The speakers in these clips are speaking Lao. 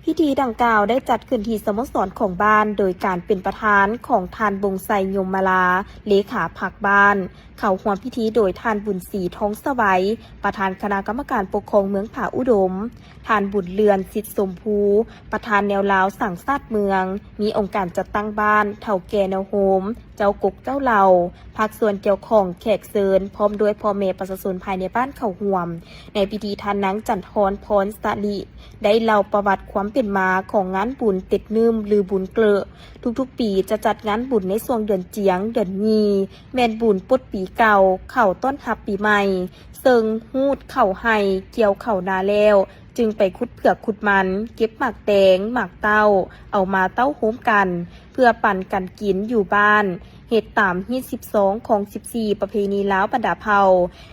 ພິທີດັ່ງກ່າວໄດ້ຈັດຂຶ້ນທີ່ສະໂມສອນຂອງບ້ານ ໂດຍການເປັນປະທານຂອງທ່ານ ບົງໄຊ ຍົມມະລາ ເລຂາພັກບ້ານ, ເຂົ້າຮ່ວມພິທີໂດຍທ່ານ ບຸນສີ ທອງສະໄຫວ ປະທານຄະນະກຳມະການປົກຄອງເມືອງຜາອຸດົມ, ທ່ານ ບຸນເລື່ອນ ສິດສົມພູ ປະທານແນວລາວສ້າງຊາດເມືອງ, ມີອົງການຈັດຕັ້ງບ້ານ, ເຖົ້າແກ່ແນວໂຮມ, ເຈົ້າກົກເຈົ້າເຫຼົ່າ, ພາກສ່ວນກ່ຽວຂ້ອງ, ແຂກເຊີນ ພ້ອມດ້ວຍພໍ່ແມ່ປະຊາຊົນພາຍໃນບ້ານເຂົ້າຮ່ວມ. ໃນພິທີທ່ານນາງ ຈັນທອນ ພອນສະລິ ໄດ້ເລົ່າປະຫວັດຄວາມເປັນມາຂອງງານບຸນເຕັດໜຶ້ມ ຫຼື ບຸນເກລະ. ທຸກໆປີຈະຈັດງານບຸນໃນຊ່ວງເດືອນຈຽງ, ເດືອນຍີ່ ແມ່ນບຸນປົດປີເກົ່າ, ເຂົ້າຕ້ອນຮັບປີໃໝ່, ເຊິ່ງຮູດເຂົ້າໄຮ່, ກ່ຽວເຂົ້ານາແລ້ວ, ຈຶ່ງໄປຂຸດເຜືອກຂຸດມັນ, ເກັບໝາກແຕງ, ໝາກເຕົ້າ, ເອົາມາເຕົ້າໂຮມກັນ ເພື່ອປັນກັນກິນຢູ່ບ້ານ, ເຮັດຕາມຮີດສິບສອງ ຄອງສິບສີ່ ປະເພນີລາວບັນດາເຜົ່າ,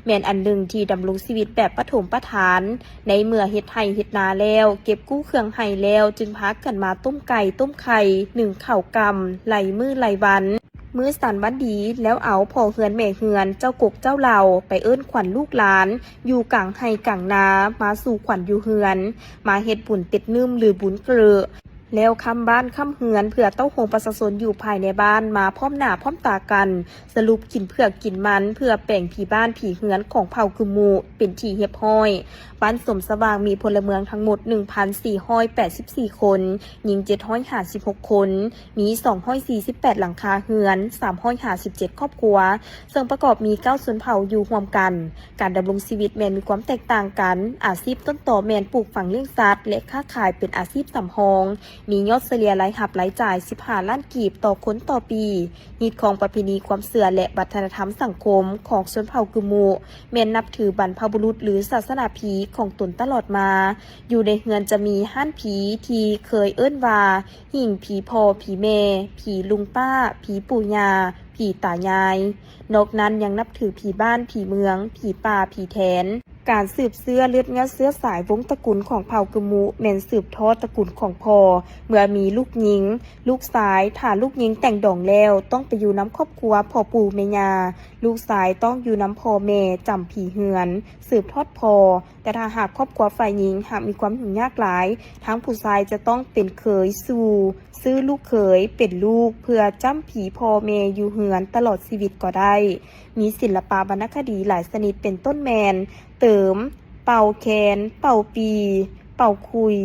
ແມ່ນອັນໜຶ່ງທີ່ດຳລົງຊີວິດແບບປະຖົມປະຖານ. ໃນເມື່ອເຮັດໄຮ່ເຮັດນາແລ້ວ, ເກັບກູ້ເຄື່ອງໄຮ່ແລ້ວ, ຈຶ່ງພາກັນມາຕົ້ມໄກ່ຕົ້ມໄຂ່, ໜຶ້ງເຂົ້າກ່ຳ, ໄລ່ມື້ໄລ່ວັນ. ມື້ສັນວັນດີແລ້ວ ເອົາພໍ່ເຮືອນແມ່ເຮືອນ, ເຈົ້າກົກເຈົ້າເຫຼົ່າ ໄປເອີ້ນຂວັນລູກຫຼານ ຢູ່ກາງໄຮ່ກາງນາ, ມາສູ່ຂວັນຢູ່ເຮືອນ, ມາເຮັດບຸນເຕັດໜຶ້ມ ຫຼື ບຸນເກລະ ແລ້ວຄ້ຳບ້ານຄ້ຳເຮືອນ ເພື່ອເຕົ້າໂຮມປະຊາຊົນຢູ່ພາຍໃນບ້ານ ມາພ້ອມໜ້າພ້ອມຕາກັນ, ສະຫຼຸບກິນເຜືອກກິນມັນ ເພື່ອແປງຜີບ້ານຜີເຮືອນຂອງເຜົ່າກຶມມຸ ເປັນທີ່ຮຽບຮ້ອຍ. ບ້ານສົມສະຫວ່າງມີພົນລະເມືອງທັງໝົດ ໜຶ່ງພັນສີ່ຮ້ອຍແປດສິບສີ່ຄົນ, ຍິງເຈັດຮ້ອຍຫ້າສິບຫົກຄົນ, ມີສອງຮ້ອຍສີ່ສິບແປດຫຼັງຄາເຮືອນ, ສາມຮ້ອຍຫ້າສິບເຈັດຄອບຄົວ, ເຊິ່ງປະກອບມີເກົ້າຊົນເຜົ່າຢູ່ຮ່ວມກັນ. ການດຳລົງຊີວິດແມ່ນມີຄວາມແຕກຕ່າງກັນ, ອາຊີບຕົ້ນຕໍແມ່ນປູກຝັງລ້ຽງສັດ ແລະ ຄ້າຂາຍເປັນອາຊີບສຳຮອງ, ມີຍອດສະເລ່ຍລາຍຮັບລາຍຈ່າຍສິບຫ້າລ້ານກີບຕໍ່ຄົນຕໍ່ປີ. ຮີດຄອງປະເພນີຄວາມເຊື່ອ ແລະ ວັດທະນະທຳສັງຄົມຂອງຊົນເຜົ່າກຶມມຸ ແມ່ນນັບຖືບັນພະບຸລຸດ ຫຼື ສາສະໜາຜີຂອງຕົນຕະຫຼອດມາ. ຢູ່ໃນເຮືອນຈະມີຮ້ານຜີທີ່ເຄີຍເອີ້ນວ່າ ຫີງຜີພໍ່ຜີແມ່, ຜີລຸງປ້າ, ຜີປູ່ຍ່າ, ຜີຕາຍາຍ. ນອກນັ້ນຍັງນັບຖືຜີບ້ານ, ຜີເມືອງ, ຜີປ່າ, ຜີແທນ. ການສືບເຊື້ອເລືອດເນື້ອເຊື້ອສາຍວົງຕະກຸນຂອງເຜົ່າກຶມມຸ ແມ່ນສືບທອດຕະກຸນຂອງພໍ່ ເມື່ອມີລູກຍິງ, ລູກຊາຍ, ຖ້າລູກຍິງແຕ່ງດອງແລ້ວ ຕ້ອງໄປຢູ່ນຳຄອບຄົວພໍ່ປູ່ແມ່ຍ່າ, ລູກຊາຍຕ້ອງຢູ່ນຳພໍ່ແມ່ຈຳຜີເຮືອນ ສືບທອດພໍ່. ແຕ່ຖ້າຫາກຄອບຄົວຝ່າຍຍິງຫາກມີຄວາມຫຍຸ້ງຍາກຫຼາຍ, ທາງຜູ້ຊາຍຈະຕ້ອງເປັນເຂີຍສູ່, ຊື້ລູກເຂີຍເປັນລູກ ເພື່ອຈຳຜີພໍ່ແມ່ຢູ່ເຮືອນຕະຫຼອດຊີວິດກໍໄດ້. ມີສິນລະປະວັນນະຄະດີຫຼາຍຊະນິດ ເປັນຕົ້ນແມ່ນ ເຕີມ, ເປົ່າແຄນ, ເປົ່າປີ, ເປົ່າຂຸຍ,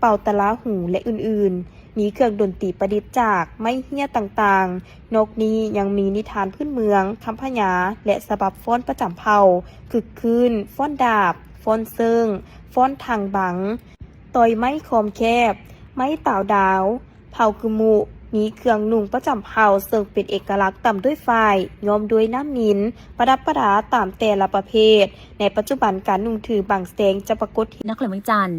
ເປົ່າຕະລາຫູ ແລະ ອື່ນໆ. ມີເຄື່ອງດົນຕີປະດິດຈາກໄມ້ເຮ້ຍຕ່າງໆ. ນອກນີ້ຍັງມີນິທານພື້ນເມືອງ, ຄຳພະຍາ ແລະ ສະບັບຟ້ອນປະຈຳເຜົ່າ, ຄຶກຄື້ນ, ຟ້ອນດາບ, ຟ້ອນເຊິ່ງ, ຟ້ອນທັງບັງ, ຕ່ອຍໄມ້ຄອມແຄບ, ໄມ້ຕາວດາວ. ເຜົ່າກຶມມຸ ມີເຄື່ອງນຸ່ງປະຈຳເຜົ່າ ເຊິ່ງເປັນເອກະລັກ ຕ່ຳດ້ວຍຝ້າຍ ຍ້ອມດ້ວຍນ້ຳນິນ ປະດັບປະດາຕາມແຕ່ລະປະເພດ. ໃນປັດຈຸບັນ ການນຸ່ງຖືບາງແສງຈະປາກົດເຫັນ. ນະຄອນຫຼວງວຽງຈັນ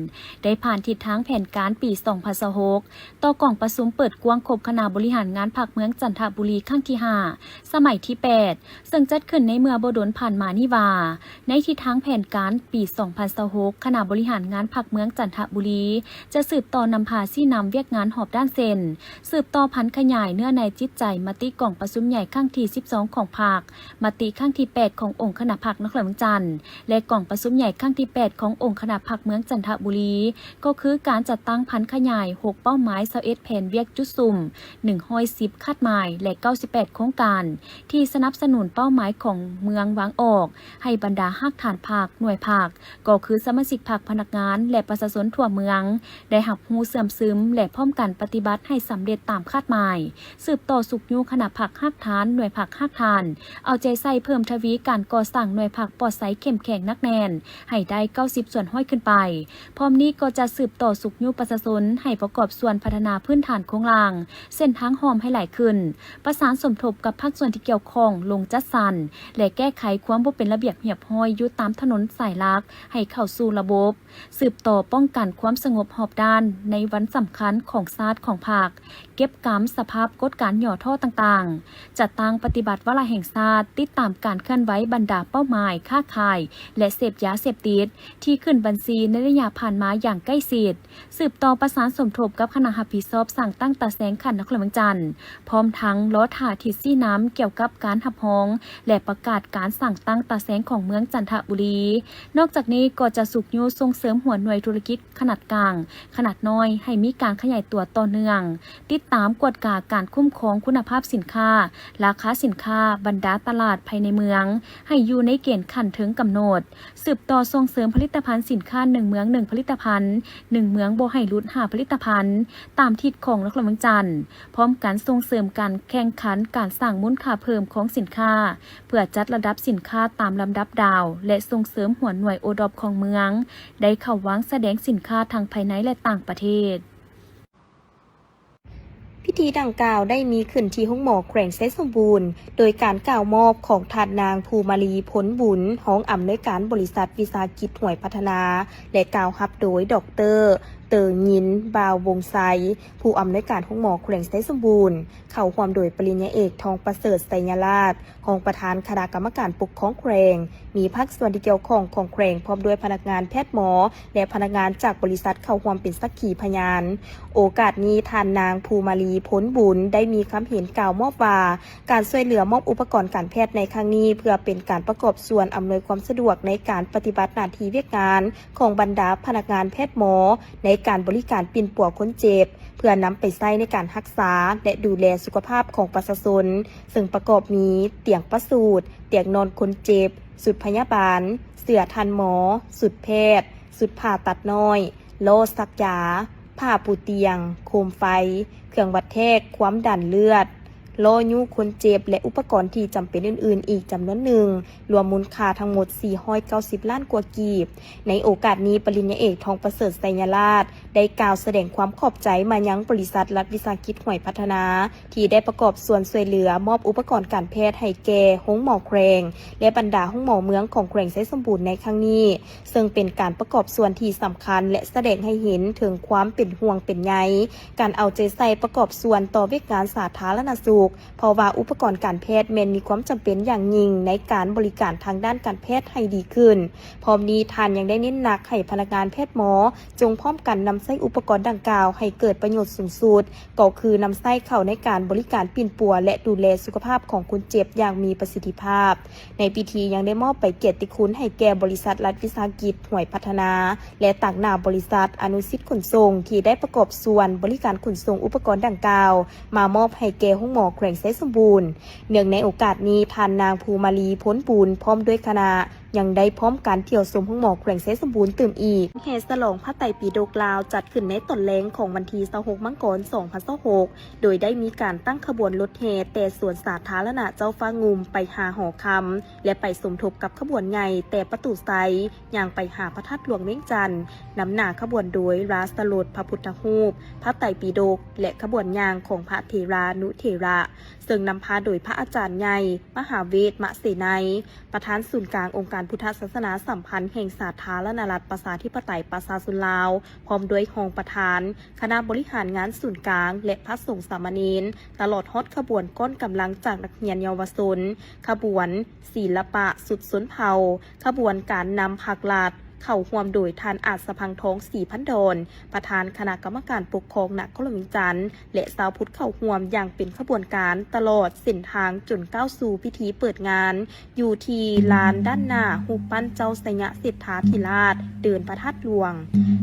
ໄດ້ຜ່ານທິດທາງແຜນການປີສອງພັນຊາວຫົກ ຕໍ່ກອງປະຊຸມເປີດກວ້າງຄົບຄະນະບໍລິຫານງານພັກເມືອງຈັນທະບູລີ ຄັ້ງທີຫ້າ ສະໄໝທີແປດ ເຊິ່ງຈັດຂຶ້ນໃນເມື່ອບໍ່ດົນຜ່ານມານີ້ວ່າ ໃນທິດທາງແຜນການປີສອງພັນຊາວຫົກ ຄະນະບໍລິຫານງານພັກເມືອງຈັນທະບູລີ ຈະສືບຕໍ່ນຳພາຊີ້ນຳວຽກງານຮອບດ້ານເຊັ່ນ ສືບຕໍ່ຜັນຂະຫຍາຍເນື້ອໃນຈິດໃຈມະຕິກອງປະຊຸມໃຫຍ່ຄັ້ງທີສິບສອງຂອງພັກ, ມະຕິຄັ້ງທີແປດຂອງອົງຄະນະພັກນະຄອນຫຼວງວຽງຈັນ ແລະ ກອງປະຊຸມໃຫຍ່ຄັ້ງທີແປດຂອງອົງຄະນະພັກເມືອງຈັນທະບູລີ ກໍຄືການຈັດຕັ້ງຜັນຂະຫຍາຍຫົກເປົ້າໝາຍ ຊາວເອັດແຜນວຽກຈຸດສຸມ ໜຶ່ງຮ້ອຍສິບຄາດໝາຍ ແລະ ເກົ້າສິບແປດໂຄງການ ທີ່ສະໜັບສະໜູນເປົ້າໝາຍຂອງເມືອງວາງອອກ ໃຫ້ບັນດາຮາກຖານພັກ, ໜ່ວຍພັກ ກໍຄືສະມາຊິກພັກ, ພະນັກງານ ແລະ ປະຊາຊົນທົ່ວເມືອງ ໄດ້ຮັບຮູ້ເຊື່ອມຊຶມ ແລະ ພ້ອມກັນປະຕິບັດໃຫ້ສຳເລັດຕາມຄາດໝາຍ, ສືບຕໍ່ຊຸກຍູ້ຄະນະພັກຮາກຖານ, ໜ່ວຍພັກຮາກຖານ, ເອົາໃຈໃສ່ເພີ່ມທະວີການກໍ່ສ້າງໜ່ວຍພັກປອດໃສເຂັ້ມແຂງໜັກແໜ້ນ ໃຫ້ໄດ້ເກົ້າສິບສ່ວນຮ້ອຍຂຶ້ນໄປ. ພ້ອມນີ້ກໍຈະສືບຕໍ່ຊຸກຍູ້ປະຊາຊົນໃຫ້ປະກອບສ່ວນພັດທະນາພື້ນຖານໂຄງລ່າງ, ເສັ້ນທາງຮ່ອມໃຫ້ຫຼາຍຂຶ້ນ, ປະສານສົມທົບກັບພາກສ່ວນທີ່ກ່ຽວຂ້ອງລົງຈັດສັນ ແລະ ແກ້ໄຂຄວາມບໍ່ເປັນລະບຽບຮຽບຮ້ອຍຢູ່ຕາມຖະໜົນສາຍຫຼັກໃຫ້ເຂົ້າສູ່ລະບົບ, ສືບຕໍ່ປ້ອງກັນຄວາມສະຫງົບຮອບດ້ານໃນວັນສຳຄັນຂອງຊາດຂອງພັກ, ເກັບ ກຳສະພາບກົດການຫຍໍ້ທໍ້ຕ່າງໆ, ຈັດຕັ້ງປະຕິບັດວາລະແຫ່ງຊາດ, ຕິດຕາມການເຄື່ອນໄຫວບັນດາເປົ້າໝາຍຄ້າຂາຍ ແລະ ເສບຢາເສບຕິດ ທີ່ຂຶ້ນບັນຊີໃນໄລຍະຜ່ານມາຢ່າງໃກ້ຊິດ, ສືບຕໍ່ປະສານສົມທົບກັບຄະນະຮັບຜິດຊອບສ້າງຕັ້ງຕາແສງຂັ້ນນະຄອນຫຼວງວຽງຈັນ, ພ້ອມທັງລໍຖ້າທິດຊີ້ນຳກ່ຽວກັບການຮັບຮອງ ແລະ ປະກາດການສ້າງຕັ້ງຕາແສງຂອງເມືອງຈັນທະບູລີ. ນອກຈາກນີ້ກໍຈະຊຸກຍູ້ສົ່ງເສີມຫົວໜ່ວຍທຸລະກິດ ຂະໜາດກາງ, ຂະໜາດນ້ອຍ ໃຫ້ມີການຂະຫຍາຍຕົວຕໍ່ເນື່ອງ, ຕິດຕາມກວດກາການຄຸ້ມຄອງຄຸນນະພາບສິນຄ້າ, ລາຄາສິນຄ້າ, ບັນດາຕະຫຼາດພາຍໃນເມືອງ ໃຫ້ຢູ່ໃນເກນຂັ້ນເທິງກຳນົດ, ສືບຕໍ່ສົ່ງເສີມຜະລິດຕະພັນສິນຄ້າໜຶ່ງເມືອງໜຶ່ງຜະລິດຕະພັນ, ໜຶ່ງເມືອງບໍ່ໃຫ້ຫຼຸດຫ້າຜະລິດຕະພັນ, ຕາມທິດຂອງນະຄອນຫຼວງວຽງຈັນ, ພ້ອມກັນສົ່ງເສີມການແຂ່ງຂັນການສ້າງມູນຄ່າເພີ່ມຂອງສິນຄ້າ, ເພື່ອຈັດລະດັບສິນຄ້າຕາມລຳດັບດາວ ແລະ ສົ່ງເສີມຫົວໜ່ວຍໂອດອບຂອງເມືອງ ໄດ້ເຂົ້າວາງສະແດງສິນຄ້າທັງພາຍໃນ ແລະ ຕ່າງປະເທດ. ພິທີດັ່ງກ່າວໄດ້ມີຂຶ້ນທີ່ໂຮງໝໍແຂວງໄຊສົມບູນ ໂດຍການກ່າວມອບຂອງທ່ານນາງ ພູມາລີ ພົນບຸນ ຮອງອຳນວຍການບໍລິສັດວິສາຫະກິດຫວຍພັດທະນາ ແລະ ກ່າວຮັບໂດຍ ດອກເຕີ ເຕີງຍິນ ບ່າວວົງໄຊ ຜູ້ອຳນວຍການໂຮງໝໍແຂວງໄຊສົມບູນ, ເຂົ້າຮ່ວມໂດຍປະລິນຍາເອກ ທອງປະເສີດ ໄຊຍະລາດ ຮອງປະທານຄະນະກຳມະການປົກຄອງແຂວງ, ມີພາກສ່ວນທີ່ກ່ຽວຂ້ອງຂອງແຂວງ ພ້ອມດ້ວຍພະນັກງານແພດໝໍ ແລະ ພະນັກງານຈາກບໍລິສັດເຂົ້າຮ່ວມເປັນສັກຂີພະຍານ. ໂອກາດນີ້ ທ່ານນາງ ພູມາລີ ພົນບຸນ ໄດ້ມີຄຳເຫັນກ່າວມອບວ່າ ການຊ່ວຍເຫຼືອມອບອຸປະກອນການແພດໃນຄັ້ງນີ້ ເພື່ອເປັນການປະກອບສ່ວນອຳນວຍຄວາມສະດວກໃນການປະຕິບັດໜ້າທີ່ວຽກງານຂອງບັນດາພະນັກງານແພດໝໍ ໃນການບໍລິການປິ່ນປົວຄົນເຈັບ ເພື່ອນຳໄປໃຊ້ໃນການຮັກສາ ແລະ ດູແລສຸຂະພາບຂອງປະຊາຊົນ, ເຊິ່ງປະກອບມີ ຕຽງປະສູດ, ຕຽງນອນຄົນເຈັບ, ຊຸດພະຍາບານ, ເສື້ອທ່ານໝໍ, ຊຸດແພດ, ຊຸດຜ່າຕັດນ້ອຍ, ລໍ້ສັກຢາ, ຜ້າປູຕຽງ, ໂຄມໄຟ, ເຄື່ອງວັດແທກຄວາມດັນເລືອດ, ລໍ້ຍູ້ຄົນເຈັບ ແລະ ອຸປະກອນທີ່ຈຳເປັນອື່ນໆ ອີກຈຳນວນໜຶ່ງ, ລວມມູນຄ່າທັງໝົດສີ່ຮ້ອຍເກົ້າສິບລ້ານກວ່າກີບ. ໃນໂອກາດນີ້ ປະລິນຍາເອກ ທອງປະເສີດ ໄຊຍະລາດ ໄດ້ກ່າວສະແດງຄວາມຂອບໃຈມາຍັງບໍລິສັດລັດວິສາຫະກິດຫວຍພັດທະນາ ທີ່ໄດ້ປະກອບສ່ວນຊ່ວຍເຫຼືອມອບອຸປະກອນການແພດໃຫ້ແກ່ໂຮງໝໍແຂວງ ແລະ ບັນດາໂຮງໝໍເມືອງຂອງແຂວງໄຊສົມບູນໃນຄັ້ງນີ້, ເຊິ່ງເປັນການປະກອບສ່ວນທີ່ສຳຄັນ ແລະ ສະແດງໃຫ້ເຫັນເຖິງຄວາມເປັນຫ່ວງເປັນໃຍ, ການເອົາໃຈໃສ່ປະກອບສ່ວນຕໍ່ວຽກງານສາທາລະນະສຸກ, ເພາະວ່າອຸປະກອນການແພດແມ່ນມີຄວາມຈຳເປັນຢ່າງຍິ່ງໃນການບໍລິການທາງດ້ານການແພດໃຫ້ດີຂຶ້ນ. ພ້ອມນີ້ທ່ານຍັງໄດ້ເນັ້ນໜັກໃຫ້ພະນັກງານແພດໝໍ ຈົ່ງພ້ອມກັນນຳໃຊ້ອຸປະກອນດັ່ງກ່າວໃຫ້ເກີດປະໂຫຍດສູງສຸດ, ກໍຄືນຳໃຊ້ເຂົ້າໃນການບໍລິການປິ່ນປົວ ແລະ ດູແລສຸຂະພາບຂອງຄົນເຈັບຢ່າງມີປະສິດທິພາບ. ໃນພິທີຍັງໄດ້ມອບໃບກຽດຕິຄຸນໃຫ້ແກ່ບໍລິສັດລັດວິສາຫະກິດຫວຍພັດທະນາ ແລະ ຕາງໜ້າບໍລິສັດອະນຸສິດຂົນສົ່ງ ທີ່ໄດ້ປະກອບສ່ວນບໍລິການຂົນສົ່ງອຸປະກອນດັ່ງກ່າວ ມາມອບໃຫ້ແກ່ໂຮງໝໍແຂວງໄຊສົມບູນ. ເນື່ອງໃນໂອກາດນີ້, ທ່ານນາງ ພູມາລີ ພົນບຸນ ພ້ອມດ້ວຍຄະນະ ຍັງໄດ້ພ້ອມກັນທ່ຽວຊົມໂຮງໝໍແຂວງໄຊສົມບູນຕື່ມອີກ. ແຫ່ສະຫຼອງພະໄຕປິດົກລາວ ຈັດຂຶ້ນໃນຕອນແລງຂອງວັນທີຊາວຫົກ ມັງກອນ ສອງພັນຊາວຫົກ ໂດຍໄດ້ມີການຕັ້ງຂະບວນລົດແຫ່ແຕ່ສວນສາທາລະນະເຈົ້າຟ້າງຸ່ມໄປຫາຫໍຄຳ ແລະ ໄປສົມທົບກັບຂະບວນໃຫຍ່ແຕ່ປະຕູໄຊ ຍ່າງໄປຫາພະທາດຫຼວງວຽງຈັນ, ນຳໜ້າຂະບວນໂດຍລາຊະລົດພະພຸດທະຮູບ, ພະໄຕປິດົກ ແລະ ຂະບວນຍ່າງຂອງພະເຖລານຸເຖລະ, ເຊິ່ງນຳພາໂດຍພະອາຈານໃຫຍ່ ມະຫາເວດ ມະເສໄນ, ປະທານສູນກາງອົງການພຸດທະສາສະໜາສຳພັນແຫ່ງສາທາລະນະລັດປະຊາທິປະໄຕປະຊາຊົນລາວ, ພ້ອມດ້ວຍຮອງປະທານຄະນະບໍລິຫານງານສູນກາງ ແລະ ພະສົງສາມະເນນ, ຕະຫຼອດຮອດຂະບວນກ້ອນກຳລັງຈາກນັກຮຽນເຍົາວະຊົນ, ຂະບວນສິລະປະຊຸດຊົນເຜົ່າ, ຂະບວນການນຳພັກລັດ, ເຂົ້າຮ່ວມໂດຍທ່ານອາດສະພັງທອງ ສີພັນດອນ, ປະທານຄະນະກຳມະການປົກຄອງນະຄອນຫຼວງວຽງຈັນ ແລະ ຊາວພຸດເຂົ້າຮ່ວມຢ່າງເປັນຂະບວນການຕະຫຼອດເສັ້ນທາງຈົນກ້າວສູ່ພິທີເປີດງານ ຢູ່ທີ່ລານດ້ານໜ້າຮູບປັ້ນເຈົ້າໄຊຍະເສດຖາທິລາດ ເດີ່ນພະທາດຫຼວງ.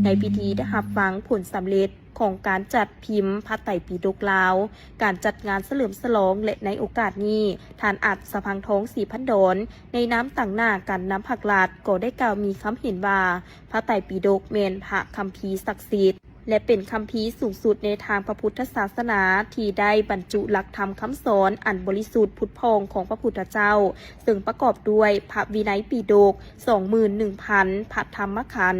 ໃນພິທີໄດ້ຮັບຟັງຜົນສຳເລັດຂອງການຈັດພິມພະໄຕປິດົກລາວ, ການຈັດງານສະເຫຼີມສະຫຼອງ ແລະ ໃນໂອກາດນີ້ ທ່ານອາດສະພັງທອງ ສີພັນດອນ ໃນນາມຕາງໜ້າການນຳພັກລັດ ກໍໄດ້ກ່າວມີຄຳເຫັນວ່າ ພະໄຕປິດົກແມ່ນພະຄຳພີສັກສິດ ແລະ ເປັນຄຳພີສູງສຸດໃນທາງພະພຸດທະສາສະໜາ ທີ່ໄດ້ບັນຈຸຫຼັກທຳຄຳສອນອັນບໍລິສຸດຜຸດຜ່ອງຂອງພະພຸດທະເຈົ້າ, ເຊິ່ງປະກອບດ້ວຍພະວິໄນປິດົກ ສອງໝື່ນໜຶ່ງພັນ ພະທຳມະຂັນ,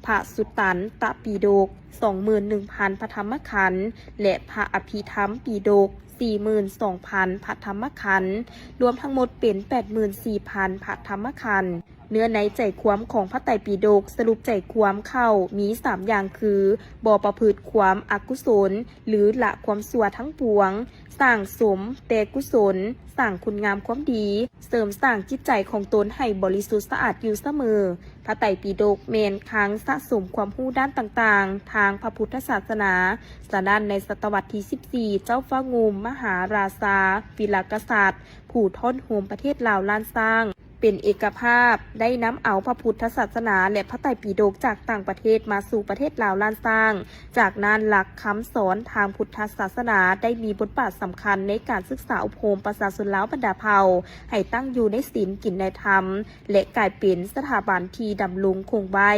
ພະສຸຕັນຕະປິດົກ ສອງໝື່ນໜຶ່ງພັນ ພະທຳມະຂັນ ແລະ ພະອະພິທຳປິດົກ ສີ່ໝື່ນສອງພັນ ພະທຳມະຂັນ, ລວມທັງໝົດເປັນ ແປດໝື່ນສີ່ພັນ ພະທຳມະຂັນ. ເນື້ອໃນໃຈຄວາມຂອງພະໄຕປິດົກ ສະຫຼຸບໃຈຄວາມເຂົ້າມີສາມຢ່າງຄື ບໍ່ປະພຶດຄວາມອະກຸສົນ ຫຼື ລະຄວາມຊົ່ວທັງປວງ, ສ້າງສົມແຕ່ກຸສົນ, ສ້າງຄຸນງາມຄວາມດີ, ເສີມສ້າງຈິດໃຈຂອງຕົນໃຫ້ບໍລິສຸດສະອາດຢູ່ສະເໝີ. ພະໄຕປິດົກແມ່ນຄັງສະສົມຄວາມຮູ້ດ້ານຕ່າງໆ ທາງພະພຸດທະສາສະໜາ. ສະນັ້ນ, ໃນສະຕະວັດທີສິບສີ່ ເຈົ້າຟ້າງຸ່ມມະຫາລາຊາ ວິລະກະສັດ ຜູ້ທ້ອນໂຮມປະເທດລາວລ້ານຊ້າງ ເປັນເອກະພາບ ໄດ້ນຳເອົາພະພຸດທະສາສະໜາ ແລະ ພະໄຕປິດົກຈາກຕ່າງປະເທດມາສູ່ປະເທດລາວລ້ານຊ້າງ. ຈາກນັ້ນ, ຫຼັກຄຳສອນທາງພຸດທະສາສະໜາໄດ້ມີບົດບາດສຳຄັນໃນການສຶກສາອົບຮົມປະຊາຊົນລາວບັນດາເຜົ່າ ໃຫ້ຕັ້ງຢູ່ໃນສິນກິນໃນທຳ ແລະ ກາຍເປັນສະຖາບັນທີ່ດຳລົງຄົງໄວ້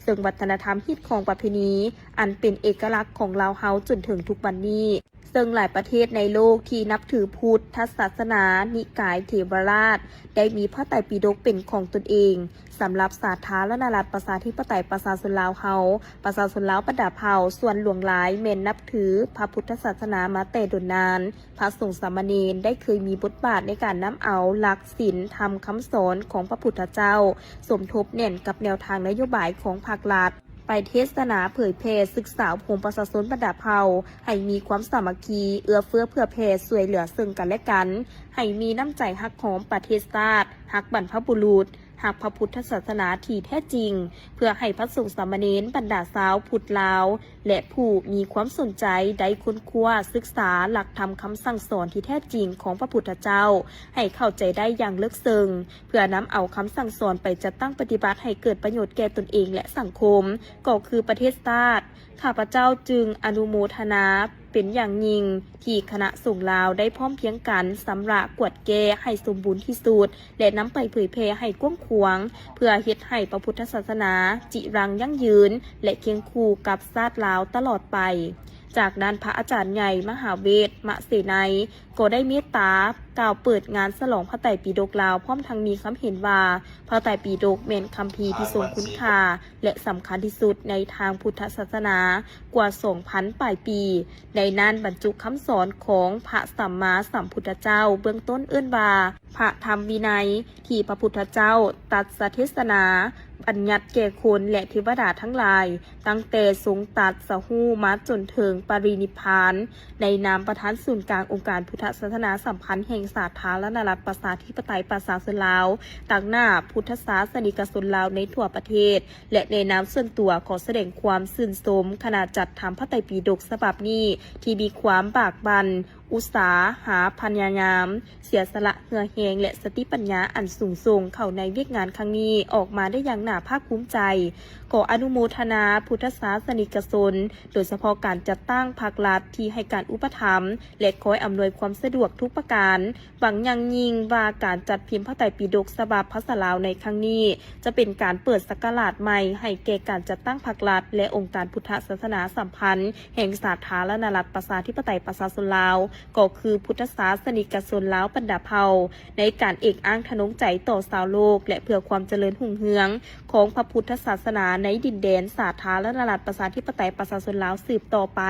ເຊິ່ງວັດທະນະທຳຮີດຄອງປະເພນີ ອັນເປັນເອກະລັກຂອງລາວເຮົາຈົນເຖິງທຸກວັນນີ້. ເຊິ່ງຫຼາຍປະເທດໃນໂລກທີ່ນັບຖືພຸດທະສາສະໜານິກາຍເຖວະລາດ ໄດ້ມີພະໄຕປິດົກເປັນຂອງຕົນເອງ. ສຳລັບສາທາລະນະລັດປະຊາທິປະໄຕປະຊາຊົນລາວເຮົາ, ປະຊາຊົນລາວບັນດາເຜົ່າສ່ວນຫຼວງຫຼາຍແມ່ນນັບຖືພະພຸດທະສາສະໜາມາແຕ່ດົນນານ. ພະສົງສາມະເນນໄດ້ເຄີຍມີບົດບາດໃນການນຳເອົາຫຼັກສິນທຳຄຳສອນຂອງພະພຸດທະເຈົ້າ ສົມທົບແໜ້ນກັບແນວທາງນະໂຍບາຍຂອງພັກລັດ ໄປເທດສະໜາເຜີຍແຜ່ສຶກສາອົບຮົມປະຊາຊົນບັນດາເຜົ່າ ໃຫ້ມີຄວາມສາມັກຄີ ເອື້ອເຟື້ອເຜື່ອແຜ່ຊ່ວຍເຫຼືອເຊິ່ງກັນແລະກັນ, ໃຫ້ມີນ້ຳໃຈຮັກຫອມປະເທດຊາດ, ຮັກບັນພະບຸລຸດ, ຮັກພະພຸດທະສາສະໜາທີ່ແທ້ຈິງ, ເພື່ອໃຫ້ພະສົງສາມະເນນບັນດາຊາວພຸດລາວ ແລະ ຜູ້ມີຄວາມສົນໃຈໄດ້ຄົ້ນຄວ້າສຶກສາຫຼັກທຳຄຳສັ່ງສອນທີ່ແທ້ຈິງຂອງພະພຸດທະເຈົ້າ ໃຫ້ເຂົ້າໃຈໄດ້ຢ່າງເລິກເຊິ່ງ. ເພື່ອນຳເອົາຄຳສັ່ງສອນໄປຈັດຕັ້ງປະຕິບັດໃຫ້ເກີດປະໂຫຍດແກ່ຕົນເອງ ແລະ ສັງຄົມ ກໍຄືປະເທດຊາດ. ຂ້າພະເຈົ້າຈຶ່ງອະນຸໂມທະນາເປັນຢ່າງຍິ່ງ ທີ່ຄະນະສົງລາວໄດ້ພ້ອມພຽງກັນຊຳລະກວດແກ້ໃຫ້ສົມບູນທີ່ສຸດ ແລະ ນຳໄປເຜີຍແຜ່ໃຫ້ກວ້າງຂວາງ ເພື່ອເຮັດໃຫ້ພະພຸດທະສາສະໜາຈິລັງຢັ້ງຢືນ ແລະ ຄຽງຄູ່ກັບຊາດລາວຕະຫຼອດໄປ. ຈາກນັ້ນ ພະອາຈານໃຫຍ່ມະຫາເວດ ມະເສໄນ ກໍໄດ້ເມດຕາກ່າວເປີດງານສະຫຼອງພະໄຕປິດົກລາວ ພ້ອມທັງມີຄຳເຫັນວ່າ ພະໄຕປິດົກແມ່ນຄຳພີທີ່ຊົງຄຸນຄ່າ ແລະ ສຳຄັນທີ່ສຸດໃນທາງພຸດທະສາສະໜາກວ່າສອງພັນປາຍປີ. ໃນນັ້ນບັນຈຸຄຳສອນຂອງພະສຳມາສຳພຸດທະເຈົ້າ ເບື້ອງຕົ້ນເອີ້ນວ່າ ພະທຳວິໄນ ທີ່ພະພຸດທະເຈົ້າຕັດສະເທດສະໜາບັນຍັດແກ່ຄົນ ແລະ ເທວະດາທັງຫຼາຍ. ຕັ້ງແຕ່ຊົງຕັດສະຮູ້ມາຈົນເຖິງປະລິນິບພານ, ໃນນາມປະທານສູນກາງອົງການພຸດທະສາສະໜາສຳພັນແຫ່ງສາທາລະນະລັດປະຊາທິປະໄຕປະຊາຊົນລາວ, ຕາງໜ້າພຸດທະສາສະນິກະຊົນລາວໃນທົ່ວປະເທດ ແລະ ໃນນາມສ່ວນຕົວ ຂໍສະແດງຄວາມຊື່ນຊົມຄະນະຈັດທຳພະໄຕປິດົກສະບັບນີ້ ທີ່ມີຄວາມບາກບັ່ນ, ອຸດສາຫາພະຍາຍາມ, ເສຍສະຫຼະເຫື່ອແຮງ ແລະ ສະຕິປັນຍາອັນສູງສົ່ງເຂົ້າໃນວຽກງານຄັ້ງນີ້ອອກມາໄດ້ຢ່າງໜ້າພາກພູມໃຈ. ຂໍອະນຸໂມທະນາພຸດທະສາສະນິກະຊົນ, ໂດຍສະເພາະການຈັດຕັ້ງພັກລັດທີ່ໃຫ້ການອຸປະຖຳ ແລະ ຄອຍອຳນວຍຄວາມສະດວກທຸກປະການ. ຫວັງຢ່າງຍິ່ງວ່າການຈັດພິມພະໄຕປິດົກສະບັບພາສາລາວໃນຄັ້ງນີ້ ຈະເປັນການເປີດສັກກະລາດໃໝ່ໃຫ້ແກ່ການຈັດຕັ້ງພັກລັດ ແລະ ອົງການພຸດທະສາສະໜາສຳພັນ ແຫ່ງສາທາລະນະລັດປະຊາທິປະໄຕປະຊາຊົນລາວ ກໍຄືພຸດທະສາສະນິກະຊົນລາວບັນດາເຜົ່າ ໃນການເອກອ້າງທະນົງໃຈຕໍ່ຊາວໂລກ ແລະ ເພື່ອຄວາມຈະເລີນຮຸ່ງເຮືອງຂອງພະພຸດທະສາສະໜາໃນດິນແດນສາທາລະນະລັດປະຊາທິປະໄຕປະຊາຊົນລາວສືບຕໍ່ໄປ.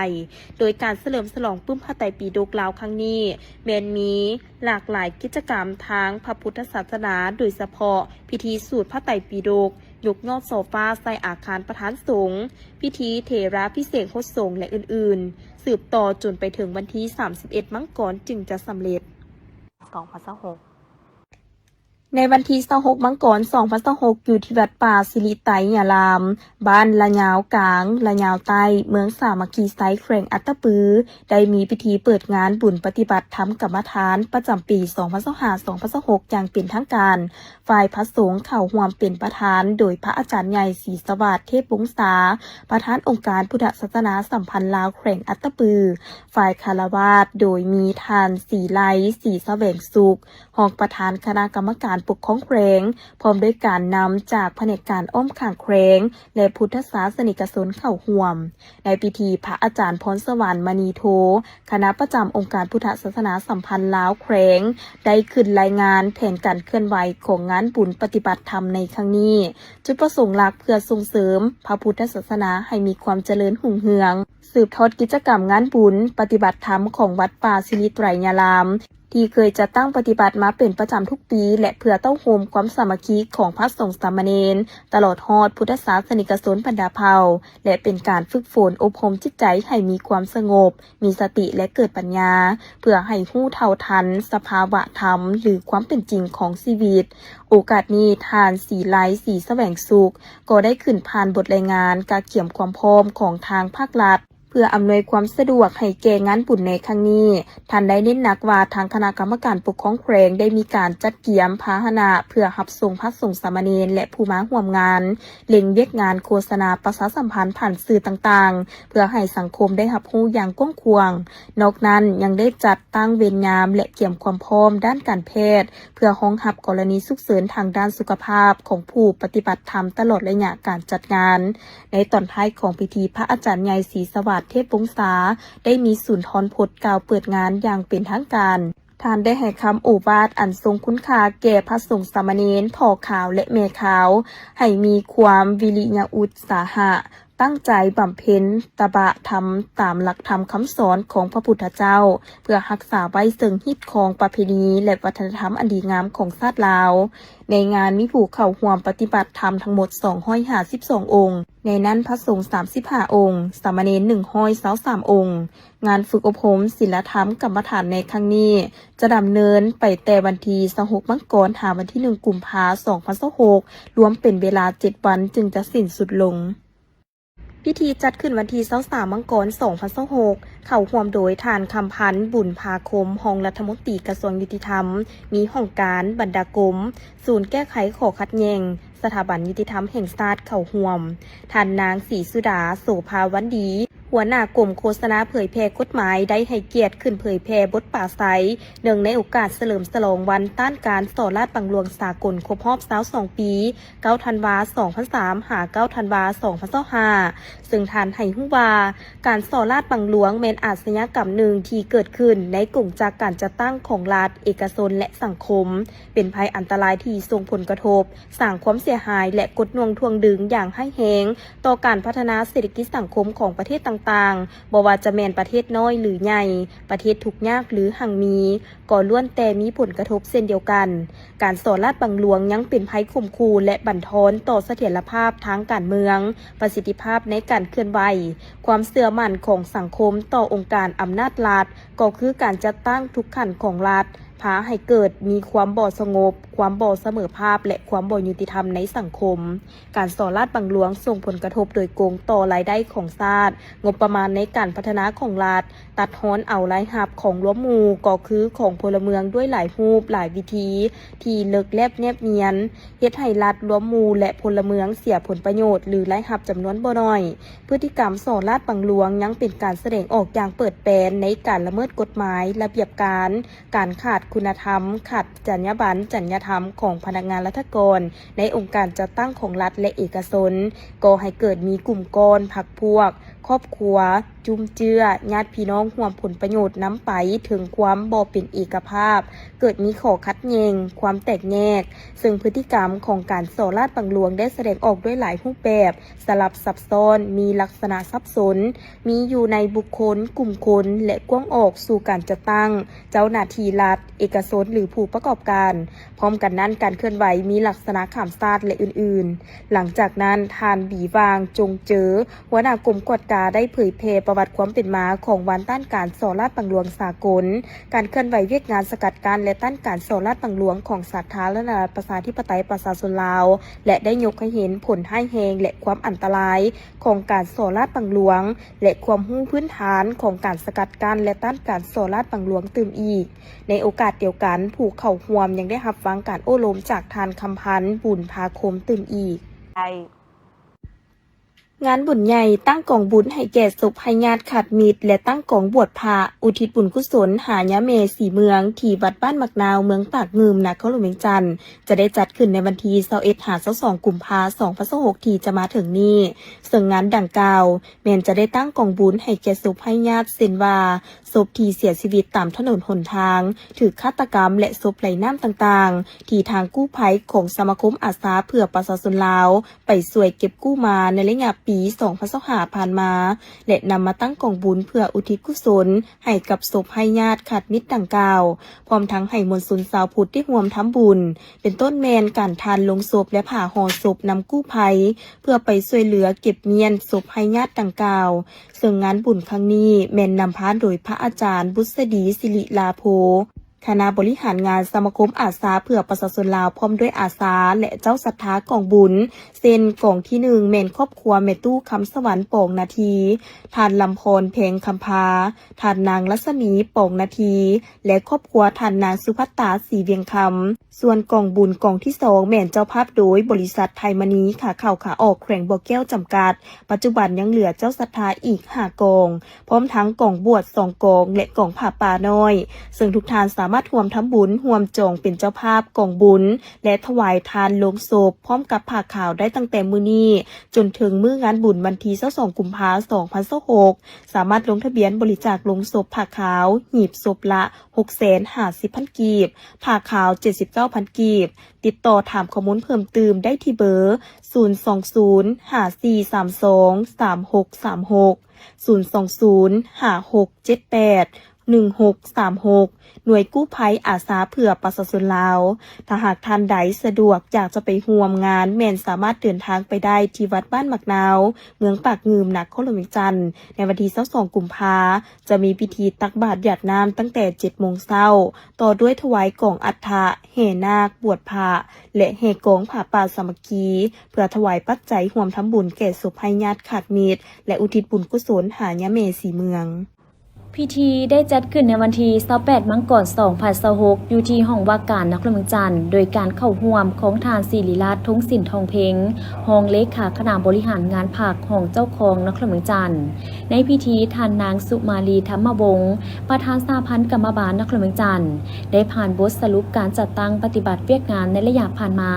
ໂດຍການສະເຫຼີມສະຫຼອງປຶ້ມພະໄຕປິດົກລາວຄັ້ງນີ້ ແມ່ນມີຫຼາກຫຼາຍກິດຈະກຳທາງພະພຸດທະສາສະໜາ, ໂດຍສະເພາະພິທີສູດພະໄຕປິດົກ, ຍົກຍອດໂຊຟາໃສ່ອາຄານປະທານສົງ, ພິທີເຖລາພິເສກຫົດສົງ ແລະ ອື່ນໆ ສືບຕໍ່ຈົນໄປເຖິງວັນທີສາມສິບເອັດມັງກອນຈຶ່ງຈະສຳເລັດ. ສອງພັນຊາວຫົກ ໃນວັນທີຊາວຫົກມັງກອນ ສອງພັນຊາວຫົກ ຢູ່ທີ່ວັດປ່າສິລິໄຕຍາລາມ, ບ້ານລະຍາວກາງ, ລະຍາວໃຕ້, ເມືອງສາມັກຄີໄຊ, ແຂວງອັດຕະປື ໄດ້ມີພິທີເປີດງານບຸນປະຕິບັດທຳກຳມະຖານປະຈຳປີ ສອງພັນຊາວຫ້າ ສອງພັນຊາວຫົກ ຢ່າງເປັນທາງການ. ຝ່າຍພະສົງເຂົ້າຮ່ວມເປັນປະທານໂດຍພະອາຈານໃຫຍ່ ສີສະຫວາດ ເທບວົງສາ, ປະທານອົງການພຸດທະສາສະໜາສຳພັນລາວແຂວງອັດຕະປື, ຝ່າຍຄາລະວາດໂດຍມີທ່ານ ສີໄລ ສີສະແຫວງສຸກ, ຮອງປະທານຄະນະກຳມະການປົກຄອງແຂວງ, ພ້ອມດ້ວຍການນຳຈາກພະແນກການອ້ອມຂ້າງແຂວງ ແລະ ພຸດທະສາສະນິກະຊົນເຂົ້າຮ່ວມ. ໃນພິທີ, ພະອາຈານ ພອນສະຫວັນ ມະນີໂທ, ຄະນະປະຈຳອົງການພຸດທະສາສະໜາສຳພັນລາວແຂວງ ໄດ້ຂຶ້ນລາຍງານແຜນການເຄື່ອນໄຫວຂອງງານບຸນປະຕິບັດທຳໃນຄັ້ງນີ້. ຈຸດປະສົງຫຼັກເພື່ອສົ່ງເສີມພະພຸດທະສາສະໜາໃຫ້ມີຄວາມຈະເລີນຮຸ່ງເຮືອງ, ສືບທອດກິດຈະກຳງານບຸນປະຕິບັດທຳຂອງວັດປ່າສິລິໄຕຣຍາລາມ, ທີ່ເຄີຍຈັດຕັ້ງປະຕິບັດມາເປັນປະຈຳທຸກປີ ແລະ ເພື່ອເຕົ້າໂຮມຄວາມສາມັກຄີຂອງພະສົງສາມະເນນ ຕະຫຼອດຮອດພຸດທະສາສະນິກະຊົນບັນດາເຜົ່າ ແລະ ເປັນການຝຶກຝົນອົບຮົມຈິດໃຈໃຫ້ມີຄວາມສະຫງົບ, ມີສະຕິ ແລະ ເກີດປັນຍາ ເພື່ອໃຫ້ຮູ້ເທົ່າທັນສະພາວະທຳ ຫຼື ຄວາມເປັນຈິງຂອງຊີວິດ. ໂອກາດນີ້, ທ່ານ ສີໄລ ສີສະແຫວງສຸກ ກໍໄດ້ຂຶ້ນຜ່ານບົດລາຍງານການກຽມຄວາມພ້ອມຂອງທາງພາກລັດ ເພື່ອອຳນວຍຄວາມສະດວກໃຫ້ແກ່ງານບຸນໃນຄັ້ງນີ້. ທ່ານໄດ້ເນັ້ນໜັກວ່າ ທາງຄະນະກຳມະການປົກຄອງແຂວງໄດ້ມີການຈັດກຽມພາຫະນະເພື່ອຮັບສົ່ງພະສົງສາມະເນນ ແລະ ຜູ້ມາຮ່ວມງານ, ເລັ່ງວຽກງານໂຄສະນາປະຊາສຳພັນຜ່ານສື່ຕ່າງໆ ເພື່ອໃຫ້ສັງຄົມໄດ້ຮັບຮູ້ຢ່າງກວ້າງຂວາງ. ນອກນັ້ນຍັງໄດ້ຈັດຕັ້ງເວນຍາມ ແລະ ກຽມຄວາມພ້ອມດ້ານການແພດ ເພື່ອຮອງຮັບກໍລະນີສຸກເສີນທາງດ້ານສຸຂະພາບຂອງຜູ້ປະຕິບັດທຳຕະຫຼອດໄລຍະການຈັດງານ. ໃນຕອນທ້າຍຂອງພິທີ, ພະອາຈານໃຫຍ່ ສີສະຫວາດ ເທບວົງສາ ໄດ້ມີສຸນທອນພົດກ່າວເປີດງານຢ່າງເປັນທາງການ. ທ່ານໄດ້ໃຫ້ຄຳໂອວາດອັນຊົງຄຸນຄ່າແກ່ພະສົງສາມະເນນ ພໍ່ຂາວ ແລະ ແມ່ຂາວ ໃຫ້ມີຄວາມວິລິຍະອຸດສາຫະ ຕັ້ງໃຈບຳເພັນຕະບະທຳຕາມຫຼັກທຳຄຳສອນຂອງພະພຸດທະເຈົ້າ ເພື່ອຮັກສາໄວ້ເຊິ່ງຮີດຄອງປະເພນີ ແລະ ວັດທະນະທຳອັນດີງາມຂອງຊາດລາວ. ໃນງານມີຜູ້ເຂົ້າຮ່ວມປະຕິບັດທຳທັງໝົດສອງຮ້ອຍຫ້າສິບສອງອົງ, ໃນນັ້ນພະສົງສາມສິບຫ້າອົງ, ສາມະເນນໜຶ່ງຮ້ອຍຊາວສາມອົງ. ງານຝຶກອົບຮົມສິນລະທຳກຳມະຖານໃນຄັ້ງນີ້ ຈະດຳເນີນໄປແຕ່ວັນທີຊາວຫົກມັງກອນ ຫາວັນທີໜຶ່ງກຸມພາ ສອງພັນຊາວຫົກ ລວມເປັນເວລາເຈັດວັນ ຈຶ່ງຈະສິ້ນສຸດລົງ. ພິທີຈັດຂຶ້ນວັນທີຊາວສາມມັງກອນ ສອງພັນຊາວຫົກ ເຂົ້າຮ່ວມໂດຍທ່ານ ຄຳພັນ ບຸນພາຄົມ ຮອງລັດຖະມົນຕີກະຊວງຍຸຕິທຳ, ມີຫ້ອງການ, ບັນດາກົມ, ສູນແກ້ໄຂຂໍ້ຂັດແຍ່ງ, ສະຖາບັນຍຸຕິທຳແຫ່ງຊາດເຂົ້າຮ່ວມ. ທ່ານນາງ ສີສຸດາ ໂສພາວັນດີ ຫົວໜ້າກົມໂຄສະນາເຜີຍແຜ່ກົດໝາຍ ໄດ້ໃຫ້ກຽດຂຶ້ນເຜີຍແຜ່ບົດປາໄສ ເນື່ອງໃນໂອກາດສະເຫຼີມສະຫຼອງວັນຕ້ານການສໍ້ລາດບັງຫຼວງສາກົນຄົບຮອບຊາວສອງປີ ເກົ້າທັນວາ ສອງພັນສາມ ຫາ ເກົ້າທັນວາ ສອງພັນຊາວຫ້າ ເຊິ່ງທ່ານໃຫ້ຮູ້ວ່າ ການສໍ້ລາດບັງຫຼວງແມ່ນອາຊະຍາກຳໜຶ່ງທີ່ເກີດຂຶ້ນໃນກົງຈັກການຈັດຕັ້ງຂອງລັດ, ເອກະຊົນ ແລະ ສັງຄົມ, ເປັນໄພອັນຕະລາຍທີ່ສົ່ງຜົນກະທົບ, ສ້າງຄວາມເສຍຫາຍ ແລະ ກົດໜ່ວງຖ່ວງດຶງຢ່າງຮ້າຍແຮງຕໍ່ການພັດທະນາເສດຖະກິດສັງຄົມຂອງປະເທດຕ່າງໆ, ບໍ່ວ່າຈະແມ່ນປະເທດນ້ອຍ ຫຼື ໃຫຍ່, ປະເທດທຸກຍາກ ຫຼື ຮັ່ງມີ, ກໍລ້ວນແຕ່ມີຜົນກະທົບເຊັ່ນດຽວກັນ. ການສໍ້ລາດບັງຫຼວງຍັງເປັນໄພຂົ່ມຂູ່ ແລະ ບັນທອນຕໍ່ສະຖຽນລະພາບທາງການເມືອງ, ປະສິດທິພາບໃນການເຄື່ອນໄຫວ, ຄວາມເຊື່ອໝັ້ນຂອງສັງຄົມຕໍ່ອົງການອຳນາດລັດ, ກໍຄືການຈັດຕັ້ງທຸກຂັ້ນຂອງລັດ, ພາໃຫ້ເກີດມີຄວາມບໍ່ສະຫງົບ, ຄວາມບໍ່ສະເໝີພາບ ແລະ ຄວາມບໍ່ຍຸຕິທຳໃນສັງຄົມ. ການສໍ້ລາດບັງຫຼວງສົ່ງຜົນກະທົບໂດຍກົງຕໍ່ລາຍໄດ້ຂອງຊາດ, ງົບປະມານໃນການພັດທະນາຂອງລັດ, ຕັດຮອນເອົາລາຍຮັບຂອງລວມໝູ່ ກໍຄືຂອງພົນລະເມືອງດ້ວຍຫຼາຍຮູບຫຼາຍວິທີທີ່ເລິກແລັບແນບນຽນ, ເຮັດໃຫ້ລັດ, ລວມໝູ່ ແລະ ພົນລະເມືອງເສຍຜົນປະໂຫຍດ ຫຼື ລາຍຮັບຈຳນວນບໍ່ໜ້ອຍ. ພຶດຕິກຳສໍ້ລາດບັງຫຼວງຍັງເປັນການສະແດງອອກຢ່າງເປີດແປນໃນການລະເມີດກົດໝາຍ, ລະບຽບການ, ການຂາດຄຸນນະທຳ, ຂາດຈັນຍາບັນ, ຈັນຍາທຳຂອງພະນັກງານລັດຖະກອນໃນອົງການຈັດຕັ້ງຂອງລັດ ແລະ ເອກະຊົນ, ກໍ່ໃຫ້ເກີດມີກຸ່ມກ້ອນ, ພັກພວກ, ຄອບຄົວ, ຈຸ້ມເຈື້ອ, ຍາດພີ່ນ້ອງຮ່ວມຜົນປະໂຫຍດນຳໄປເຖິງຄວາມບໍ່ເປັນເອກະພາບ, ເກີດມີຂໍ້ຂັດແຍ່ງ, ຄວາມແຕກແຍກ, ເຊິ່ງພຶດຕິກຳຂອງການສໍ້ລາດບັງຫຼວງໄດ້ສະແດງອອກດ້ວຍຫຼາຍຮູບແບບ, ສະຫຼັບຊັບຊ້ອນ, ມີລັກສະນະສັບສົນ, ມີຢູ່ໃນບຸກຄົນ, ກຸ່ມຄົນ ແລະ ກວ້າງອອກສູ່ການຈັດຕັ້ງ, ເຈົ້າໜ້າທີ່ລັດ, ເອກະຊົນ ຫຼື ຜູ້ປະກອບການ. ພ້ອມກັນນັ້ນ, ການເຄື່ອນໄຫວມີລັກສະນະຂ້າມຊາດ ແລະ ອື່ນໆ. ຫຼັງຈາກນັ້ນ, ທ່ານ ບີຫວ່າງ ຈົງເຈີ ຫົວໜ້າກົມກວດກາໄດ້ເຜີຍແຜ່ປະຫວັດຄວາມເປັນມາຂອງວັນຕ້ານການສໍ້ລາດບັງຫຼວງສາກົນ, ການເຄື່ອນໄຫວວຽກງານສະກັດກັ້ນ ແລະ ຕ້ານການສໍ້ລາດບັງຫຼວງຂອງສາທາລະນະລັດປະຊາທິປະໄຕປະຊາຊົນລາວ ແລະ ໄດ້ຍົກໃຫ້ເຫັນຜົນຮ້າຍແຮງ ແລະ ຄວາມອັນຕະລາຍຂອງການສໍ້ລາດບັງຫຼວງ ແລະ ຄວາມຮູ້ພື້ນຖານຂອງການສະກັດກັ້ນ ແລະ ຕ້ານການສໍ້ລາດບັງຫຼວງຕື່ມອີກ. ໃນໂອກາດດຽວກັນ, ຜູ້ເຂົ້າຮ່ວມຍັງໄດ້ຮັບຟັງການໂອ້ລົມຈາກທ່ານ ຄຳພັນ ບຸນພາຄົມ ຕື່ມອີກ. ງານບຸນໃຫຍ່ຕັ້ງກອງບຸນໃຫ້ແກ່ສົບໄຮ້ຍາດຂາດມິດ ແລະ ຕັ້ງກອງບວດພະ ອຸທິດບຸນກຸສົນຫາຍາແມ່ສີເມືອງ ທີ່ວັດບ້ານໝາກນາວ ເມືອງປາກງື່ມ ນະຄອນຫຼວງວຽງຈັນ ຈະໄດ້ຈັດຂຶ້ນໃນວັນທີຊາວເອັດ ຫາ ຊາວສອງ ກຸມພາ ສອງພັນຊາວຫົກ ທີ່ຈະມາເຖິງນີ້, ເຊິ່ງງານດັ່ງກ່າວແມ່ນຈະໄດ້ຕັ້ງກອງບຸນໃຫ້ແກ່ສົບໄຮ້ຍາດ ເຊັ່ນວ່າ ສົບທີ່ເສຍຊີວິດຕາມຖະໜົນຫົນທາງ, ຖືກຄາດຕະກຳ ແລະ ສົບໄຫຼນ້ຳຕ່າງໆ ທີ່ທາງກູ້ໄພຂອງສະມາຄົມອາສາເພື່ອປະຊາຊົນລາວ ໄປຊ່ວຍເກັບກູ້ມາໃນໄລຍະປີ ປີສອງພັນຊາວຫ້າຜ່ານມາ ແລະ ນຳມາຕັ້ງກອງບຸນເພື່ອອຸທິດກຸສົນໃຫ້ກັບສົບໄຮ້ຍາດຂາດມິດດັ່ງກ່າວ, ພ້ອມທັງໃຫ້ມວນຊົນຊາວພຸດໄດ້ຮ່ວມທຳບຸນ ເປັນຕົ້ນແມ່ນການທານໂລງສົບ ແລະ ຜ້າຫໍ່ສົບນຳກູ້ໄພ ເພື່ອໄປຊ່ວຍເຫຼືອເກັບມ້ຽນສົບໄຮ້ຍາດດັ່ງກ່າວ. ເຊິ່ງງານບຸນຄັ້ງນີ້ແມ່ນນຳພາໂດຍພະອາຈານ ບຸດສະດີ ສິລິລາໂພ, ຄະນະບໍລິຫານງານສະມາຄົມອາສາເພື່ອປະຊາຊົນລາວ ພ້ອມດ້ວຍອາສາ ແລະ ເຈົ້າສັດທາກອງບຸນ ເຊັ່ນ ກອງທີໜຶ່ງ ແມ່ນຄອບຄົວແມ່ຕູ້ຄຳສະຫວັນ ປອງນາທີ, ທ່ານ ລຳພອນ ແພງຄຳພາ, ທ່ານນາງ ລັດສະໝີ ປອງນາທີ ແລະ ຄອບຄົວທ່ານນາງ ສຸພັດຕາ ສີວຽງຄຳ. ສ່ວນກອງບຸນກອງທີສອງ ແມ່ນເຈົ້າພາບໂດຍບໍລິສັດໄທມະນີ ຂາເຂົ້າຂາອອກ ແຂວງບໍ່ແກ້ວ ຈຳກັດ, ປັດຈຸບັນຍັງເຫຼືອເຈົ້າສັດທາອີກຫ້າກອງ, ພ້ອມທັງກອງບວດສອງກອງ ແລະ ກອງຜ້າປ່ານ້ອຍ, ເຊິ່ງທຸກທ່ານສາມາດຮ່ວມທຳບຸນ, ຮ່ວມຈອງເປັນເຈົ້າພາບກອງບຸນ ແລະ ຖວາຍທານໂລງສົບ ພ້ອມກັບຜ້າຂາວໄດ້ຕັ້ງແຕ່ມື້ນີ້ ຈົນເຖິງມື້ງານບຸນວັນທີຊາວສອງ ກຸມພາ ສອງພັນຊາວຫົກ. ສາມາດລົງທະບຽນບໍລິຈາກໂລງສົບ ຜ້າຂາວ ຮີບສົບລະ ຫົກແສນຫ້າສິບພັນກີບ, ຜ້າຂາວ ເຈັດສິບເກົ້າພັນກີບ. ຕິດຕໍ່ຖາມຂໍ້ມູນເພີ່ມຕື່ມໄດ້ທີ່ເບີ ສູນສອງສູນ ຫ້າສີ່ສາມສອງ ສາມຫົກສາມຫົກ, ສູນສອງສູນ ຫ້າຫົກເຈັດແປດ ໜຶ່ງຫົກສາມຫົກ, ໜ່ວຍກູ້ໄພອາສາເພື່ອປະຊາຊົນລາວ. ຖ້າຫາກທ່ານໃດສະດວກຢາກຈະໄປຮ່ວມງານ, ແມ່ນສາມາດເດີນທາງໄປໄດ້ທີ່ວັດບ້ານໝາກນາວ, ເມືອງປາກງື່ມ, ນະຄອນຫຼວງວຽງຈັນ, ໃນວັນທີຊາວສອງ ກຸມພາ. ຈະມີພິທີຕັກບາດຢາດນ້ຳຕັ້ງແຕ່ເຈັດໂມງເຊົ້າ, ຕໍ່ດ້ວຍຖວາຍກອງອັດຖະ, ແຫ່ນາກ, ບວດພະ ແລະ ແຫ່ກອງຜ້າປ່າສາມັກຄີ ເພື່ອຖວາຍປັດໄຈຮ່ວມທຳບຸນແກ່ສົບໄຮ້ຍາດຂາດມິດ ແລະ ອຸທິດບຸນກຸສົນຫາຍາແມ່ສີເມືອງ. ພິທີໄດ້ຈັດຂຶ້ນໃນວັນທີຊາວແປດ ມັງກອນ ສອງພັນຊາວຫົກ ຢູ່ທີ່ຫ້ອງວ່າການນະຄອນຫຼວງວຽງຈັນ ໂດຍການເຂົ້າຮ່ວມຂອງທ່ານ ສິລິລາດ ທົງສິນທອງເພັງ ຮອງເລຂາຄະນະບໍລິຫານງານພັກ ຮອງເຈົ້າຄອງນະຄອນຫຼວງວຽງຈັນ. ໃນພິທີ, ທ່ານນາງ ສຸມາລີ ທຳມະວົງ ປະທານສະຫະພັນກຳມະບານນະຄອນຫຼວງວຽງຈັນ ໄດ້ຜ່ານບົດສະຫຼຸບການຈັດຕັ້ງປະຕິບັດວຽກງານໃນໄລຍະຜ່ານມາ,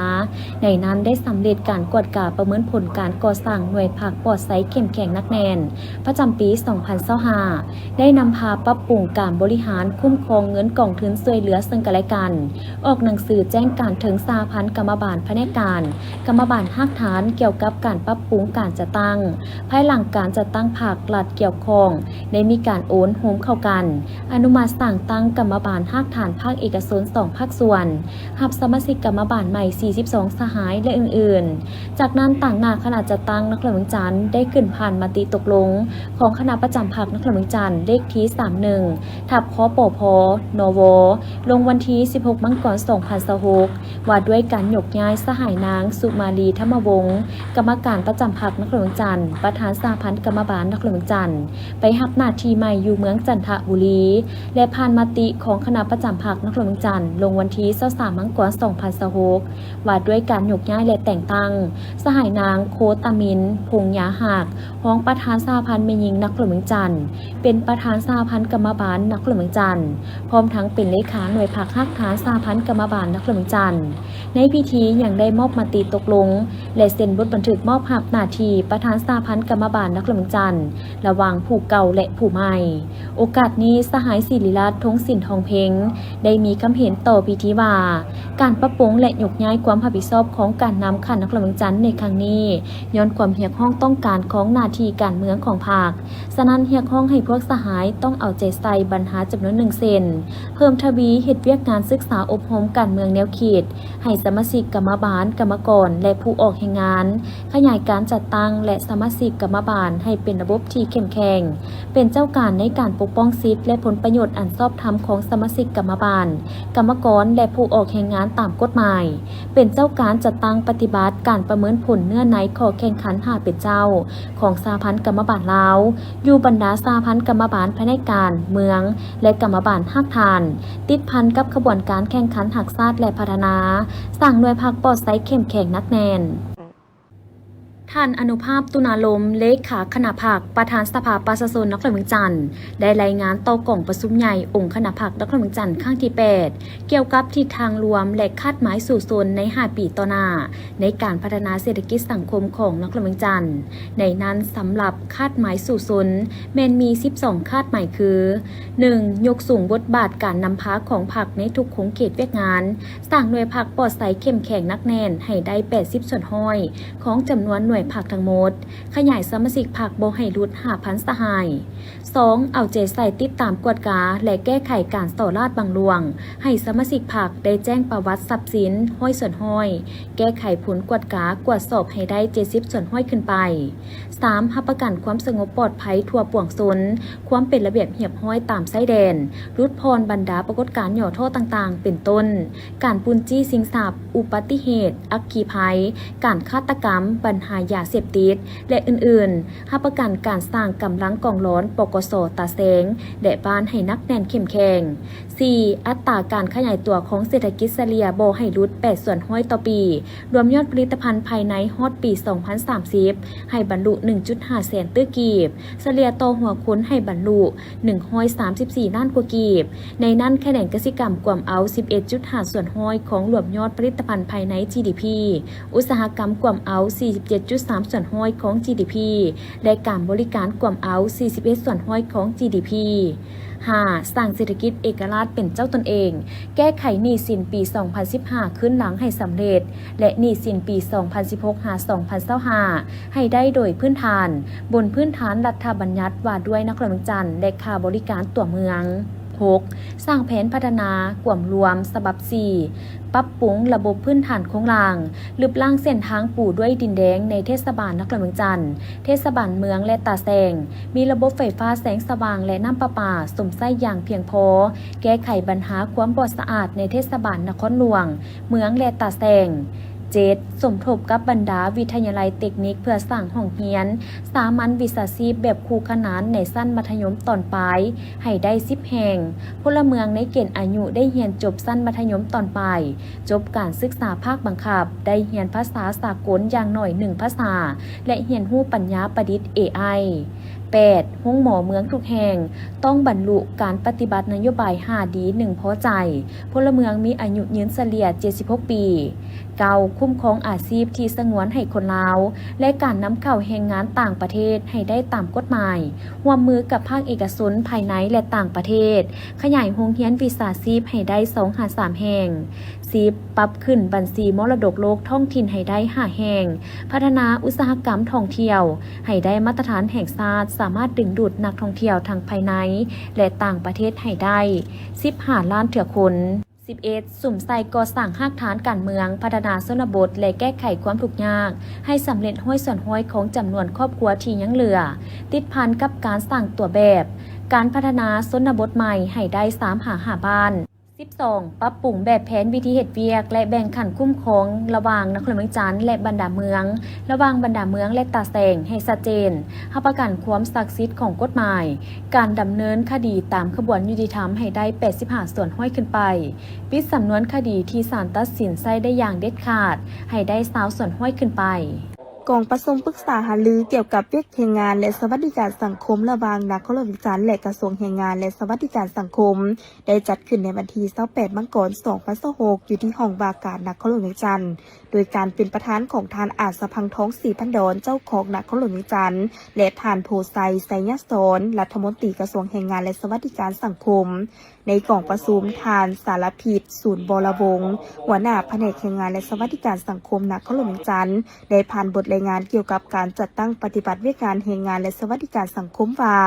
ໃນນັ້ນໄດ້ສຳເລັດການກວດກາປະເມີນຜົນການກໍ່ສ້າງໜ່ວຍພັກປອດໃສເຂັ້ມແຂງໜັກແໜ້ນ ປະຈຳປີສອງພັນຊາວຫ້າ ໄດ້ນຳພາປັບປຸງການບໍລິຫານຄຸ້ມຄອງເງິນກອງທຶນຊ່ວຍເຫຼືອເຊິ່ງກັນແລະກັນ, ອອກໜັງສືແຈ້ງການເຖິງສະຫະພັນກຳມະບານພະແນກການ, ກຳມະບານຮາກຖານ ກ່ຽວກັບການປັບປຸງການຈັດຕັ້ງ. ພາຍຫຼັງການຈັດຕັ້ງພັກລັດກ່ຽວຂ້ອງໄດ້ມີການໂອນໂຮມເຂົ້າກັນ, ອະນຸມັດສ້າງຕັ້ງກຳມະບານຮາກຖານພາກເອກະຊົນສອງພາກສ່ວນ, ຮັບສະມາຊິກກຳມະບານໃໝ່ສີ່ສິບສອງສະຫາຍ ແລະ ອື່ນໆ. ຈາກນັ້ນ, ຕາງໜ້າຄະນະຈັດຕັ້ງນະຄອນຫຼວງວຽງຈັນ ໄດ້ຂຶ້ນຜ່ານມະຕິຕົກລົງຂອງຄະນະປະຈຳພັກນະຄອນຫຼວງວຽງຈັນ ເລກທີສາມໜຶ່ງ ທັບ ຄປພ ນວ ລົງວັນທີສິບຫົກ ມັງກອນ ສອງພັນຊາວຫົກ ວ່າດ້ວຍການຍົກຍ້າຍສະຫາຍນາງ ສຸມາລີ ທຳມະວົງ ກຳມະການປະຈຳພັກນະຄອນຫຼວງວຽງຈັນ, ປະທານສະຫະພັນກຳມະບານນະຄອນຫຼວງວຽງຈັນ ໄປຮັບໜ້າທີ່ໃໝ່ຢູ່ເມືອງຈັນທະບູລີ ແລະ ຜ່ານມະຕິຂອງຄະນະປະຈຳພັກນະຄອນຫຼວງວຽງຈັນ ລົງວັນທີຊາວສາມ ມັງກອນ ສອງພັນຊາວຫົກ ວ່າດ້ວຍການຍົກຍ້າຍ ແລະ ແຕ່ງຕັ້ງ ສະຫາຍນາງ ໂຄຕາມິນ ພົງຍາຮັກ ຮອງປະທານສະຫະພັນແມ່ຍິງນະຄອນຫຼວງວຽງຈັນ ເປັນປະທານສະຫະພັນກຳມະບານນະຄອນຫຼວງວຽງຈັນ, ພ້ອມທັງເປັນເລຂາໜ່ວຍພັກຮາກຖານສະຫະພັນກຳມະບານນະຄອນຫຼວງວຽງຈັນ. ໃນພິທີຍັງໄດ້ມອບມະຕິຕົກລົງ ແລະ ເຊັນບົດບັນທຶກມອບຮັບໜ້າທີ່ປະທານສະຫະພັນກຳມະບານນະຄອນຫຼວງວຽງຈັນ ລະຫວ່າງຜູ້ເກົ່າ ແລະ ຜູ້ໃໝ່. ໂອກາດນີ້, ສະຫາຍ ສິລິລາດ ທົງສິນທອງເພັງ ໄດ້ມີຄຳເຫັນຕໍ່ພິທີວ່າ, ການປັບປຸງ ແລະ ຍົກຍ້າຍຄວາມຮັບຜິດຊອບຂອງການນຳຂັ້ນນະຄອນຫຼວງວຽງຈັນໃນຄັ້ງນີ້ ຍ້ອນຄວາມຮຽກຮ້ອງຕ້ອງການຂອງໜ້າທີ່ການເມືອງຂອງພັກ. ສະນັ້ນ, ຮຽກຮ້ອງໃຫ້ພວກສະຫາຍຕ້ອງເອົາໃຈໃສ່ບັນຫາຈຳນວນໜຶ່ງ ເຊັ່ນ ເພີ່ມທະວີເຮັດວຽກງານສຶກສາອົບຮົມການເມືອງແນວຄິດ ໃຫ້ສະມາຊິກກຳມະບານ, ກຳມະກອນ ແລະ ຜູ້ອອກແຮງງານ, ຂະຫຍາຍການຈັດຕັ້ງ ແລະ ສະມາຊິກກຳມະບານໃຫ້ເປັນລະບົບທີ່ເຂັ້ມແຂງ, ເປັນເຈົ້າການໃນການປົກປ້ອງສິດ ແລະ ຜົນປະໂຫຍດອັນຊອບທຳຂອງສະມາຊິກກຳມະບານ, ກຳມະກອນ ແລະ ຜູ້ອອກແຮງງານຕາມກົດໝາຍ, ເປັນເຈົ້າການຈັດຕັ້ງປະຕິບັດການປະເມີນຜົນເນື້ອໃນຂໍ້ແຂ່ງຂັນຫ້າເປັນເຈົ້າຂອງສະຫະພັນກຳມະບານລາວ ຢູ່ບັນດາສະຫະພັນກຳມະບານພະແນກການ, ເມືອງ ແລະ ກຳມະບານຮາກຖານ ຕິດພັນກັບຂະບວນການແຂ່ງຂັນຮັກຊາດ ແລະ ພັດທະນາ, ສ້າງໜ່ວຍພັກປອດໃສເຂັ້ມແຂງໜັກແໜ້ນ. ທ່ານ ອະນຸພາບ ຕຸນາລົມ ເລຂາຄະນະພັກ, ປະທານສະພາປະຊາຊົນນະຄອນຫຼວງວຽງຈັນ ໄດ້ລາຍງານຕໍ່ກອງປະຊຸມໃຫຍ່ອົງຄະນະພັກນະຄອນຫຼວງວຽງຈັນຄັ້ງທີແປດ ກ່ຽວກັບທິດທາງລວມ ແລະ ຄາດໝາຍສູ້ຊົນໃນຫ້າປີຕໍ່ໜ້າ ໃນການພັດທະນາເສດຖະກິດສັງຄົມຂອງນະຄອນຫຼວງວຽງຈັນ. ໃນນັ້ນ, ສຳລັບຄາດໝາຍສູ້ຊົນ ແມ່ນມີສິບສອງຄາດໝາຍຄື, ໜຶ່ງ ຍົກສູງບົດບາດການນຳພາຂອງພັກໃນທຸກຂົງເຂດວຽກງານ, ສ້າງໜ່ວຍພັກປອດໃສເຂັ້ມແຂງໜັກແໜ້ນໃຫ້ໄດ້ແປດສິບສ່ວນຮ້ອຍຂອງຈຳນວນໜ່ວຍ ພັກທັງໝົດ, ຂະຫຍາຍສະມາຊິກພັກບໍ່ໃຫ້ຫຼຸດຫ້າພັນສະຫາຍ. ສອງ, ເອົາໃຈໃສ່ຕິດຕາມກວດກາ ແລະ ແກ້ໄຂການສໍ້ລາດບັງຫຼວງ, ໃຫ້ສະມາຊິກພັກໄດ້ແຈ້ງປະຫວັດຊັບສິນຮ້ອຍສ່ວນຮ້ອຍ, ແກ້ໄຂຜົນກວດກາກວດສອບໃຫ້ໄດ້ເຈັດສິບສ່ວນຮ້ອຍຂຶ້ນໄປ. ສາມ, ຮັບປະກັນຄວາມສະຫງົບປອດໄພທົ່ວປວງຊົນ, ຄວາມເປັນລະບຽບຮຽບຮ້ອຍຕາມຊາຍແດນ, ຫຼຸດຜ່ອນບັນດາປາກົດການຫຍໍ້ທໍ້ຕ່າງໆ ເປັນຕົ້ນ ການປຸ້ນຈີ້ຊິງຊັບ, ອຸບັດຕິເຫດ, ອັກຄີໄພ, ການຄາດຕະກຳ, ບັນຫາຢາເສບຕິດ ແລະ ອື່ນໆ, ຮັບປະກັນການສ້າງກຳລັງກອງລອນ ປກສ ຕາແຊງ ແລະ ບ້ານໃຫ້ໜັກແໜ້ນເຂັ້ມແຂງ. ສີ່, ອັດຕາການຂະຫຍາຍຕົວຂອງເສດຖະກິດສະເລ່ຍບໍ່ໃຫ້ຫຼຸດແປດສ່ວນຮ້ອຍຕໍ່ປີ, ລວມຍອດຜະລິດຕະພັນພາຍໃນຮອດປີສອງພັນສາມສິບ ໃຫ້ບັນລຸໜຶ່ງຈຸດຫ້າແສນຕື້ກີບ, ສະເລ່ຍຕໍ່ຫົວຄົນໃຫ້ບັນລຸໜຶ່ງຮ້ອຍສາມສິບສີ່ລ້ານກວ່າກີບ. ໃນນັ້ນຂະແໜງກະສິກຳກວມເອົາສິບເອັດຈຸດຫ້າສ່ວນຮ້ອຍຂອງລວມຍອດຜະລິດຕະພັນພາຍໃນ ຈີດີພີ, ອຸດສາຫະກຳກວມເອົາສີ່ສິບເຈັດຈຸດສາມສ່ວນຮ້ອຍຂອງ ຈີດີພີ ແລະ ການບໍລິການກວມເອົາສີ່ສິບເອັດສ່ວນຮ້ອຍຂອງ ຈີດີພີ. ຫ້າ, ສ້າງເສດຖະກິດເອກະລາດເປັນເຈົ້າຕົນເອງ, ແກ້ໄຂໜີ້ສິນປີສອງພັນສິບຫ້າຄືນຫຼັງໃຫ້ສຳເລັດ ແລະ ໜີ້ສິນປີສອງພັນສິບຫົກຫາສອງພັນຊາວຫ້າໃຫ້ໄດ້ໂດຍພື້ນຖານ, ບົນພື້ນຖານລັດຖະບັນຍັດວ່າດ້ວຍນະຄອນຫຼວງວຽງຈັນ ແລະ ຄ່າບໍລິການຕົວເມືອງ. ຫົກ, ສ້າງແຜນພັດທະນາກວມລວມສະບັບສີ່, ປັບປຸງລະບົບພື້ນຖານໂຄງລ່າງ, ລຶບລ້າງເສັ້ນທາງປູດ້ວຍດິນແດງໃນເທດສະບານນະຄອນຫຼວງວຽງຈັນ, ເທດສະບານເມືອງ ແລະ ຕາແຊງ, ມີລະບົບໄຟຟ້າ, ແສງສະຫວ່າງ ແລະ ນ້ຳປະປາສົມໃຊ້ຢ່າງພຽງພໍ, ແກ້ໄຂບັນຫາຄວາມບໍ່ສະອາດໃນເທດສະບານນະຄອນຫຼວງ, ເມືອງ ແລະ ຕາແຊງ. ເຈັດ, ສົມທົບກັບບັນດາວິທະຍາໄລເຕັກນິກເພື່ອສ້າງຫ້ອງຮຽນສາມັນວິຊາຊີບແບບຄູ່ຂະໜານໃນຊັ້ນມັດທະຍົມຕອນປາຍໃຫ້ໄດ້ສິບແຫ່ງ, ພົນລະເມືອງໃນເກນອາຍຸໄດ້ຮຽນຈົບຊັ້ນມັດທະຍົມຕອນປາຍ, ຈົບການສຶກສາພາກບັງຄັບ, ໄດ້ຮຽນພາສາສາກົນຢ່າງໜ້ອຍໜຶ່ງພາສາ ແລະ ຮຽນຮູ້ປັນຍາປະດິດ ເອໄອ. ແປດ, ໂຮງໝໍເມືອງທຸກແຫ່ງຕ້ອງບັນລຸການປະຕິບັດນະໂຍບາຍຫ້າດີໜຶ່ງພໍໃຈ, ພົນລະເມືອງມີອາຍຸຍືນສະເລ່ຍເຈັດສິບຫົກປີ. ເກົ້າ, ຄຸ້ມຄອງອາຊີບທີ່ສະຫງວນໃຫ້ຄົນລາວ ແລະ ການນຳເຂົ້າແຮງງານຕ່າງປະເທດໃຫ້ໄດ້ຕາມກົດໝາຍ, ຮ່ວມມືກັບພາກເອກະຊົນພາຍໃນ ແລະ ຕ່າງປະເທດ, ຂະຫຍາຍໂຮງຮຽນວິຊາຊີບໃຫ້ໄດ້ສອງຫາສາມແຫ່ງ. ສິບ, ປັບຂຶ້ນບັນຊີມໍລະດົກໂລກທ້ອງຖິ່ນໃຫ້ໄດ້ຫ້າແຫ່ງ, ພັດທະນາອຸດສາຫະກຳທ່ອງທ່ຽວໃຫ້ໄດ້ມາດຕະຖານແຫ່ງຊາດ, ສາມາດດຶງດູດນັກທ່ອງທ່ຽວທັງພາຍໃນ ແລະ ຕ່າງປະເທດໃຫ້ໄດ້ສິບຫ້າລ້ານເທື່ອຄົນ. ສິບເອັດ, ສຸມໃສ່ກໍ່ສ້າງຮາກຖານການເມືອງ, ພັດທະນາຊົນນະບົດ ແລະ ແກ້ໄຂຄວາມທຸກຍາກໃຫ້ສຳເລັດຮ້ອຍສ່ວນຮ້ອຍຂອງຈຳນວນຄອບຄົວທີ່ຍັງເຫຼືອ, ຕິດພັນກັບການສ້າງຕົວແບບການພັດທະນາຊົນນະບົດໃໝ່ໃຫ້ໄດ້ສາມຫາຫ້າບ້ານ. ສິບສອງ, ປັບປຸງແບບແຜນວິທີເຮັດວຽກ ແລະ ແບ່ງຂັ້ນຄຸ້ມຄອງລະຫວ່າງນະຄອນຫຼວງວຽງຈັນ ແລະ ບັນດາເມືອງ, ລະຫວ່າງບັນດາເມືອງ ແລະ ຕາແສງໃຫ້ຊັດເຈນ, ຮັບປະກັນຄວາມສັກສິດຂອງກົດໝາຍ, ການດຳເນີນຄະດີຕາມຂະບວນຍຸຕິທຳໃຫ້ໄດ້ແປດສິບຫ້າສ່ວນຮ້ອຍຂຶ້ນໄປ, ປິດສຳນວນຄະດີທີ່ສານຕັດສິນໃຊ້ໄດ້ຢ່າງເດັດຂາດໃຫ້ໄດ້ຊາວສ່ວນຮ້ອຍຂຶ້ນໄປ. ກອງປະຊຸມປຶກສາຫາລືກ່ຽວກັບວຽກແຮງງານ ແລະ ສະຫວັດດີການສັງຄົມ ລະຫວ່າງນະຄອນຫຼວງວຽງຈັນ ແລະ ກະຊວງແຮງງານ ແລະ ສະຫວັດດີການສັງຄົມ ໄດ້ຈັດຂຶ້ນໃນວັນທີຊາວແປດ ມັງກອນ ສອງພັນຊາວຫົກ ຢູ່ທີ່ຫ້ອງວ່າການນະຄອນຫຼວງວຽງຈັນ ໂດຍການເປັນປະທານຂອງທ່ານ ອາດສະພັງທອງ ສີພັນດອນ ເຈົ້າຄອງນະຄອນຫຼວງວຽງຈັນ ແລະ ທ່ານ ໂພໄຊ ໄຊຍະສອນ ລັດຖະມົນຕີກະຊວງແຮງງານ ແລະ ສະຫວັດດີການສັງຄົມ. ໃນກອງປະຊຸມ, ທ່ານ ສາລະພິດ ສູນວໍລະວົງ ຫົວໜ້າພະແນກແຮງງານ ແລະ ສະຫວັດດີການສັງຄົມນະຄອນຫຼວງວຽງຈັນ ໄດ້ຜ່ານບົດລາຍງານກ່ຽວກັບການຈັດຕັ້ງປະຕິບັດວຽກງານແຮງງານ ແລະ ສະຫວັດດີການສັງຄົມວ່າ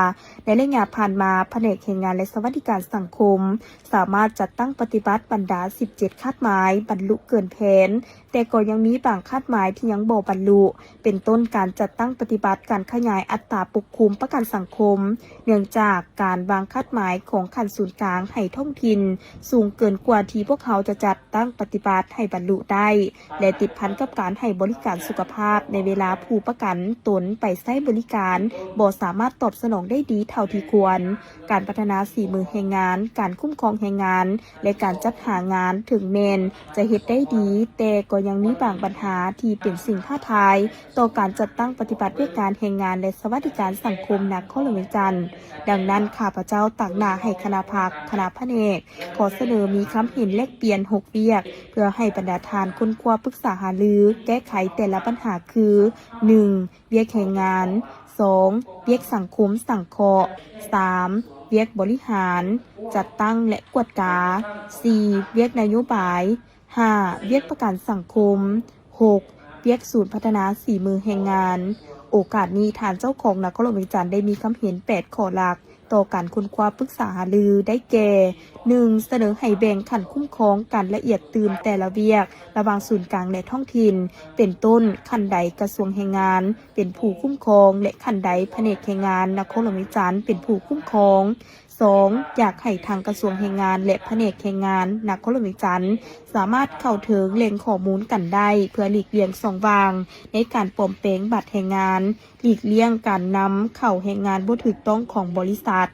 ໃນໄລຍະຜ່ານມາ, ພະແນກແຮງງານ ແລະ ສະຫວັດດີການສັງຄົມ ສາມາດຈັດຕັ້ງປະຕິບັດບັນດາສິບເຈັດຄາດໝາຍບັນລຸເກີນແຜນ, ແຕ່ກໍຍັງມີບາງຄາດໝາຍທີ່ຍັງບໍ່ບັນລຸ, ເປັນຕົ້ນການຈັດຕັ້ງປະຕິບັດການຂະຫຍາຍອັດຕາປົກຄຸມປະກັນສັງຄົມ, ເນື່ອງຈາກການວາງຄາດໝາຍຂອງຂັ້ນສູນກາງໃຫ້ທ້ອງຖິ່ນສູງເກີນກວ່າທີ່ພວກເຮົາຈະຈັດຕັ້ງປະຕິບັດໃຫ້ບັນລຸໄດ້ ແລະ ຕິດພັນກັບການໃຫ້ບໍລິການສຸຂະພາບໃນເວລາຜູ້ປະກັນຕົນໄປໃຊ້ບໍລິການບໍ່ສາມາດຕອບສະໜອງໄດ້ດີເທົ່າທີ່ຄວນ. ການພັດທະນາສີມືແຮງງານ, ການຄຸ້ມຄອງແຮງງານ ແລະ ການຈັດຫາງານ ເຖິງແມ່ນຈະເຮັດໄດ້ດີ, ແຕ່ກໍຍັງມີບາງບັນຫາທີ່ເປັນສິ່ງທ້າທາຍຕໍ່ການຈັດຕັ້ງປະຕິບັດວຽກງານແຮງງານ ແລະ ສະຫວັດດີການສັງຄົມນະຄອນຫຼວງວຽງຈັນ. ດັ່ງນັ້ນ, ຂ້າພະເຈົ້າຕາງໜ້າໃຫ້ຄະນະພັກ, ຄະນະພະແນກ ຂໍສະເໜີມີຄຳເຫັນແລກປ່ຽນຫົກວຽກ ເພື່ອໃຫ້ບັນດາທ່ານຄົ້ນຄວ້າປຶກສາຫາລືແກ້ໄຂແຕ່ລະບັນຫາຄື ໜຶ່ງ ວຽກແຮງງານ, ສອງ ວຽກສັງຄົມສັງເຄາະ, ສາມ ວຽກບໍລິຫານ, ຈັດຕັ້ງ ແລະ ກວດກາ, ສີ່ ວຽກນະໂຍບາຍ, ຫ້າ ວຽກປະກັນສັງຄົມ, ຫົກ ວຽກສູນພັດທະນາສີມືແຮງງານ. ໂອກາດນີ້, ທ່ານເຈົ້າຄອງນະຄອນຫຼວງວຽງຈັນໄດ້ມີຄຳເຫັນແປດຂໍ້ຫຼັກຕໍ່ການຄົ້ນຄວ້າປຶກສາຫາລື ໄດ້ແກ່ ໜຶ່ງ ສະເໜີໃຫ້ແບ່ງຂັ້ນຄຸ້ມຄອງກັນລະອຽດຕື່ມແຕ່ລະວຽກລະຫວ່າງສູນກາງ ແລະ ທ້ອງຖິ່ນ, ເປັນຕົ້ນ ຂັ້ນໃດກະຊວງແຮງງານເປັນຜູ້ຄຸ້ມຄອງ ແລະ ຂັ້ນໃດພະແນກແຮງງານນະຄອນຫຼວງວຽງຈັນເປັນຜູ້ຄຸ້ມຄອງ. ສອງ ຢາກໃຫ້ທາງກະຊວງແຮງງານ ແລະ ພະແນກແຮງງານນະຄອນຫຼວງວຽງຈັນ ສາມາດເຂົ້າເຖິງແຫຼ່ງຂໍ້ມູນກັນໄດ້ ເພື່ອຫຼີກລ່ຽງຊ່ອງວ່າງໃນການປອມແປງບັດແຮງງານ, ຫຼີກລ່ຽງການນຳເຂົ້າແຮງງານບໍ່ຖືກຕ້ອງຂອງບໍລິສັດ.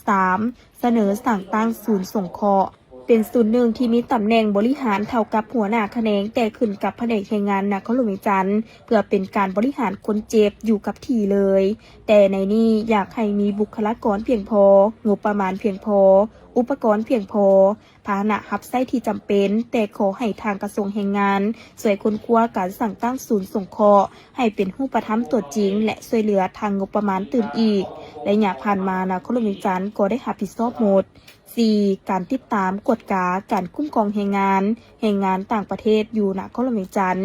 ສາມ ສະເໜີສ້າງຕັ້ງສູນສົງເຄາະ ເປັນສູນໜຶ່ງທີ່ມີຕຳແໜ່ງບໍລິຫານເທົ່າກັບຫົວໜ້າຂະແໜງ, ແຕ່ຂຶ້ນກັບພະແນກແຮງງານນະຄອນຫຼວງວຽງຈັນ ເພື່ອເປັນການບໍລິຫານຄົນເຈັບຢູ່ກັບທີ່ເລີຍ. ແຕ່ໃນນີ້ຢາກໃຫ້ມີບຸກຄະລາກອນພຽງພໍ, ງົບປະມານພຽງພໍ, ອຸປະກອນພຽງພໍ, ພາຫະນະຮັບໃຊ້ທີ່ຈຳເປັນ, ແຕ່ຂໍໃຫ້ທາງກະຊວງແຮງງານຊ່ວຍຄົ້ນຄວ້າການສ້າງຕັ້ງສູນສົງເຄາະໃຫ້ເປັນຮູບປະທຳຕົວຈິງ ແລະ ຊ່ວຍເຫຼືອທາງງົບປະມານຕື່ມອີກ. ໄລຍະຜ່ານມານະຄອນຫຼວງວຽງຈັນກໍໄດ້ຮັບຜິດຊອບໝົດ. ສີ່ ການຕິດຕາມກວດກາການຄຸ້ມຄອງແຮງງານ, ແຮງງານຕ່າງປະເທດຢູ່ນະຄອນຫຼວງວຽງຈັນ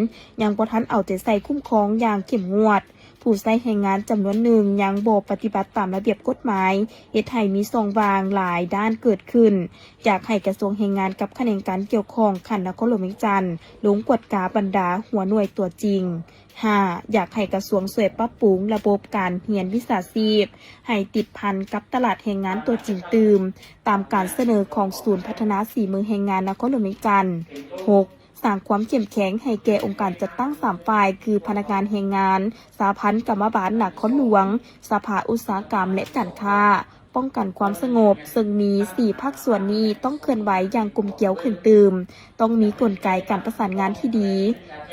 ຍັງບໍ່ທັນເອົາໃຈໃສ່ຄຸ້ມຄອງຢ່າງເຂັ້ມງວດ. ຜູ້ໃຊ້ແຮງງານຈຳນວນໜຶ່ງຍັງບໍ່ປະຕິບັດຕາມລະບຽບກົດໝາຍ, ເຮັດໃຫ້ມີຊ່ອງວ່າງຫຼາຍດ້ານເກີດຂຶ້ນ. ຢາກໃຫ້ກະຊວງແຮງງານກັບຂະແໜງການກ່ຽວຂ້ອງຂັ້ນນະຄອນຫຼວງວຽງຈັນ ລົງກວດກາບັນດາຫົວໜ່ວຍຕົວຈິງ. ຫ້າ ຢາກໃຫ້ກະຊວງຊ່ວຍປັບປຸງລະບົບການຮຽນວິຊາຊີບ ໃຫ້ຕິດພັນກັບຕະຫຼາດແຮງງານຕົວຈິງຕື່ມ, ຕາມການສະເໜີຂອງສູນພັດທະນາສີມືແຮງງານນະຄອນຫຼວງວຽງຈັນ. ຫົກ ສ້າງຄວາມເຂັ້ມແຂງໃຫ້ແກ່ອົງການຈັດຕັ້ງສາມຝ່າຍ ຄື ພະນັກງານແຮງງານ, ສະຫະພັນກຳມະບານນະຄອນຫຼວງ, ສະພາອຸດສາຫະກຳ ແລະ ການຄ້າ. ປ້ອງກັນຄວາມສະຫງົບ, ເຊິ່ງມີສີ່ພາກສ່ວນນີ້ຕ້ອງເຄື່ອນໄຫວຢ່າງກົມກຽວຂຶ້ນຕື່ມ, ຕ້ອງມີກົນໄກການປະສານງານທີ່ດີ.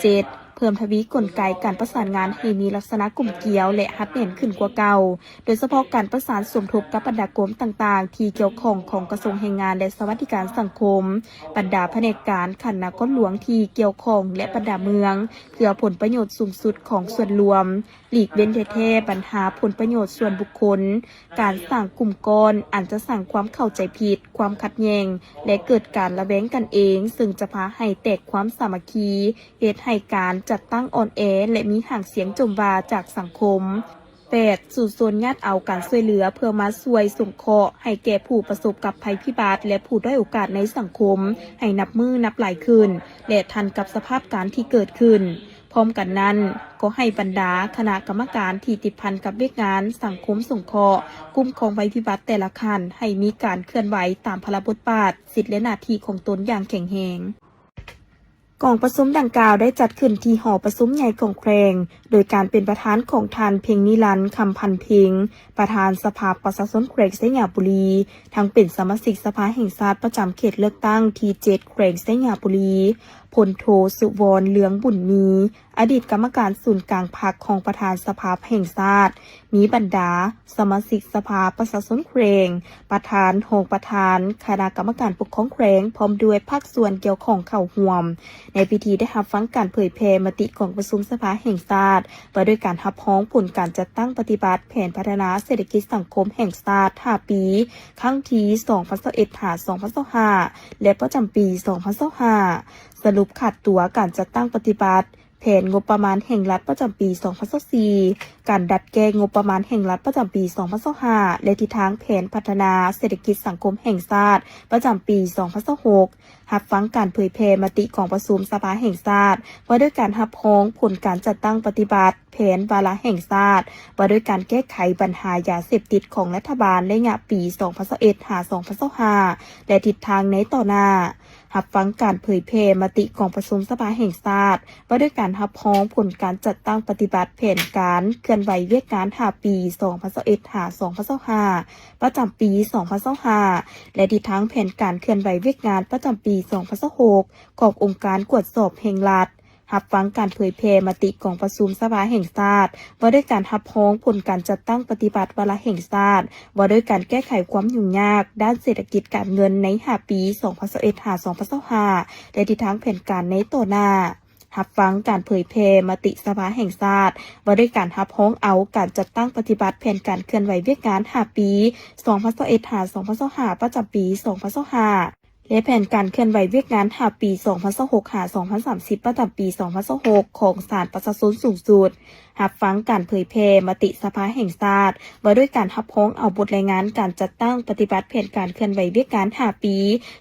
ເຈັດ ເພີ່ມທະວີກົນໄກການປະສານງານໃຫ້ມີລັກສະນະກົມກຽວ ແລະ ຮັດແໜ້ນຂຶ້ນກວ່າເກົ່າ, ໂດຍສະເພາະການປະສານສົມທົບກັບບັນດາກົມຕ່າງໆທີ່ກ່ຽວຂ້ອງຂອງກະຊວງແຮງງານ ແລະ ສະຫວັດດີການສັງຄົມ, ບັນດາພະແນກການຂັ້ນນະຄອນຫຼວງທີ່ກ່ຽວຂ້ອງ ແລະ ບັນດາເມືອງ, ເພື່ອຜົນປະໂຫຍດສູງສຸດຂອງສ່ວນລວມ. ຫຼີກເວັ້ນແທ້ໆບັນຫາຜົນປະໂຫຍດສ່ວນບຸກຄົນ, ການສ້າງກຸ່ມກ້ອນອັນຈະສ້າງຄວາມເຂົ້າໃຈຜິດ, ຄວາມຂັດແຍ່ງ ແລະ ເກີດການລະແວງກັນເອງ, ເຊິ່ງຈະພາໃຫ້ແຕກຄວາມສາມັກຄີ, ເຮັດໃຫ້ການຈັດຕັ້ງອ່ອນແອ ແລະ ມີຫາງສຽງຈົ່ມວ່າຈາກສັງຄົມ. ແປດ ສູ້ຊົນຍາດເອົາການຊ່ວຍເຫຼືອເພື່ອມາຊ່ວຍສົງເຄາະໃຫ້ແກ່ຜູ້ປະສົບກັບໄພພິບັດ ແລະ ຜູ້ດ້ອຍໂອກາດໃນສັງຄົມໃຫ້ນັບມື້ນັບຫຼາຍຂຶ້ນ ແລະ ທັນກັບສະພາບການທີ່ເກີດຂຶ້ນ. ພ້ອມກັນນັ້ນ, ກໍໃຫ້ບັນດາຄະນະກຳມະການທີ່ຕິດພັນກັບວຽກງານສັງຄົມສົງເຄາະ, ຄຸ້ມຄອງໄພພິບັດແຕ່ລະຂັ້ນ ໃຫ້ມີການເຄື່ອນໄຫວຕາມພາລະບົດບາດ, ສິດ ແລະ ໜ້າທີ່ຂອງຕົນຢ່າງແຂງແຮງ. ກອງປະຊຸມດັ່ງກ່າວໄດ້ຈັດຂຶ້ນທີ່ຫໍປະຊຸມໃຫຍ່ຂອງແຂວງ, ໂດຍການເປັນປະທານຂອງທ່ານ ເພັງນິລັນ ຄຳພັນເພັງ, ປະທານສະພາປະຊາຊົນແຂວງໄຊຍະບູລີ, ທັງເປັນສະມາຊິກສະພາແຫ່ງຊາດປະຈຳເຂດເລືອກຕັ້ງທີເຈັດ ແຂວງໄຊຍະບູລີ, ພົນໂທ ສຸວອນ ເລືອງບຸນມີ, ອະດີດກຳມະການສູນກາງພັກ, ຮອງປະທານສະພາແຫ່ງຊາດ, ມີບັນດາສະມາຊິກສະພາປະຊາຊົນແຂວງ, ປະທານ, ຮອງປະທານຄະນະກຳມະການປົກຄອງແຂວງ, ພ້ອມດ້ວຍພາກສ່ວນກ່ຽວຂ້ອງເຂົ້າຮ່ວມ. ໃນພິທີໄດ້ຮັບຟັງການເຜີຍແຜ່ມະຕິກອງປະຊຸມສະພາແຫ່ງຊາດ ວ່າດ້ວຍການຮັບຮອງຜົນການຈັດຕັ້ງປະຕິບັດແຜນພັດທະນາເສດຖະກິດສັງຄົມແຫ່ງຊາດຫ້າປີ ຄັ້ງທີສອງພັນຊາວເອັດ ຫາ ສອງພັນຊາວຫ້າ ແລະ ປະຈຳປີສອງພັນຊາວຫ້າ, ສະຫຼຸບຂາດຕົວການຈັດຕັ້ງປະຕິບັດ ແຜນງົບປະມານແຫ່ງລັດປະຈຳປີສອງພັນຊາວສີ່, ການດັດແກ້ງົບປະມານແຫ່ງລັດປະຈຳປີສອງພັນຊາວຫ້າ ແລະ ທິດທາງແຜນພັດທະນາເສດຖະກິດສັງຄົມແຫ່ງຊາດປະຈຳປີສອງພັນຊາວຫົກ, ຮັບຟັງການເຜີຍແຜ່ມະຕິກອງປະຊຸມສະພາແຫ່ງຊາດ ວ່າດ້ວຍການຮັບຮອງຜົນການຈັດຕັ້ງປະຕິບັດແຜນວາລະແຫ່ງຊາດ ວ່າດ້ວຍການແກ້ໄຂບັນຫາຢາເສບຕິດຂອງລັດຖະບານໄລຍະປີສອງພັນຊາວເອັດ ຫາ ສອງພັນຊາວຫ້າ ແລະ ທິດທາງໃນຕໍ່ໜ້າ. ຮັບຟັງການເຜີຍແຜ່ມະຕິກອງປະຊຸມສະພາແຫ່ງຊາດ ວ່າດ້ວຍການຮັບຮອງຜົນການຈັດຕັ້ງປະຕິບັດແຜນການເຄື່ອນໄຫວວຽກງານຫ້າປີ ສອງພັນຊາວເອັດ ຫາ ສອງພັນຊາວຫ້າ ປະຈຳປີສອງພັນຊາວຫ້າ ແລະ ທິດທາງແຜນການເຄື່ອນໄຫວວຽກງານປະຈຳປີສອງພັນຊາວຫົກ ຂອງອົງການກວດສອບແຫ່ງລັດ. ຮັບຟັງການເຜີຍແຜ່ມະຕິກອງປະຊຸມສະພາແຫ່ງຊາດ ວ່າດ້ວຍການຮັບຮອງຜົນການຈັດຕັ້ງປະຕິບັດວາລະແຫ່ງຊາດ ວ່າດ້ວຍການແກ້ໄຂຄວາມຫຍຸ້ງຍາກດ້ານເສດຖະກິດການເງິນໃນຫ້າປີ ສອງພັນຊາວເອັດ ຫາ ສອງພັນຊາວຫ້າ ແລະ ທິດທາງແຜນການໃນຕໍ່ໜ້າ. ຮັບຟັງການເຜີຍແຜ່ມະຕິສະພາແຫ່ງຊາດ ວ່າດ້ວຍການຮັບຮອງເອົາການຈັດຕັ້ງປະຕິບັດແຜນການເຄື່ອນໄຫວວຽກງານຫ້າປີ ສອງພັນຊາວເອັດ ຫາ ສອງພັນຊາວຫ້າ ປະຈຳປີສອງພັນຊາວຫ້າ. ແລະ ແຜນການເຄື່ອນໄຫວວຽກງານຫ້າປີ ສອງພັນຊາວຫົກ ຫາ ສອງພັນສາມສິບ ປະຈຳປີ ສອງພັນຊາວຫົກ ຂອງສະຫານປະຊາຊົນສູງສຸດ, ຮັບຟັງການເຜີຍແຜ່ມະຕິສະພາແຫ່ງຊາດ ວ່າດ້ວຍການຮັບຮອງເອົາບົດລາຍງານການຈັດຕັ້ງປະຕິບັດແຜນການເຄື່ອນໄຫວວຽກງານຫ້າປີ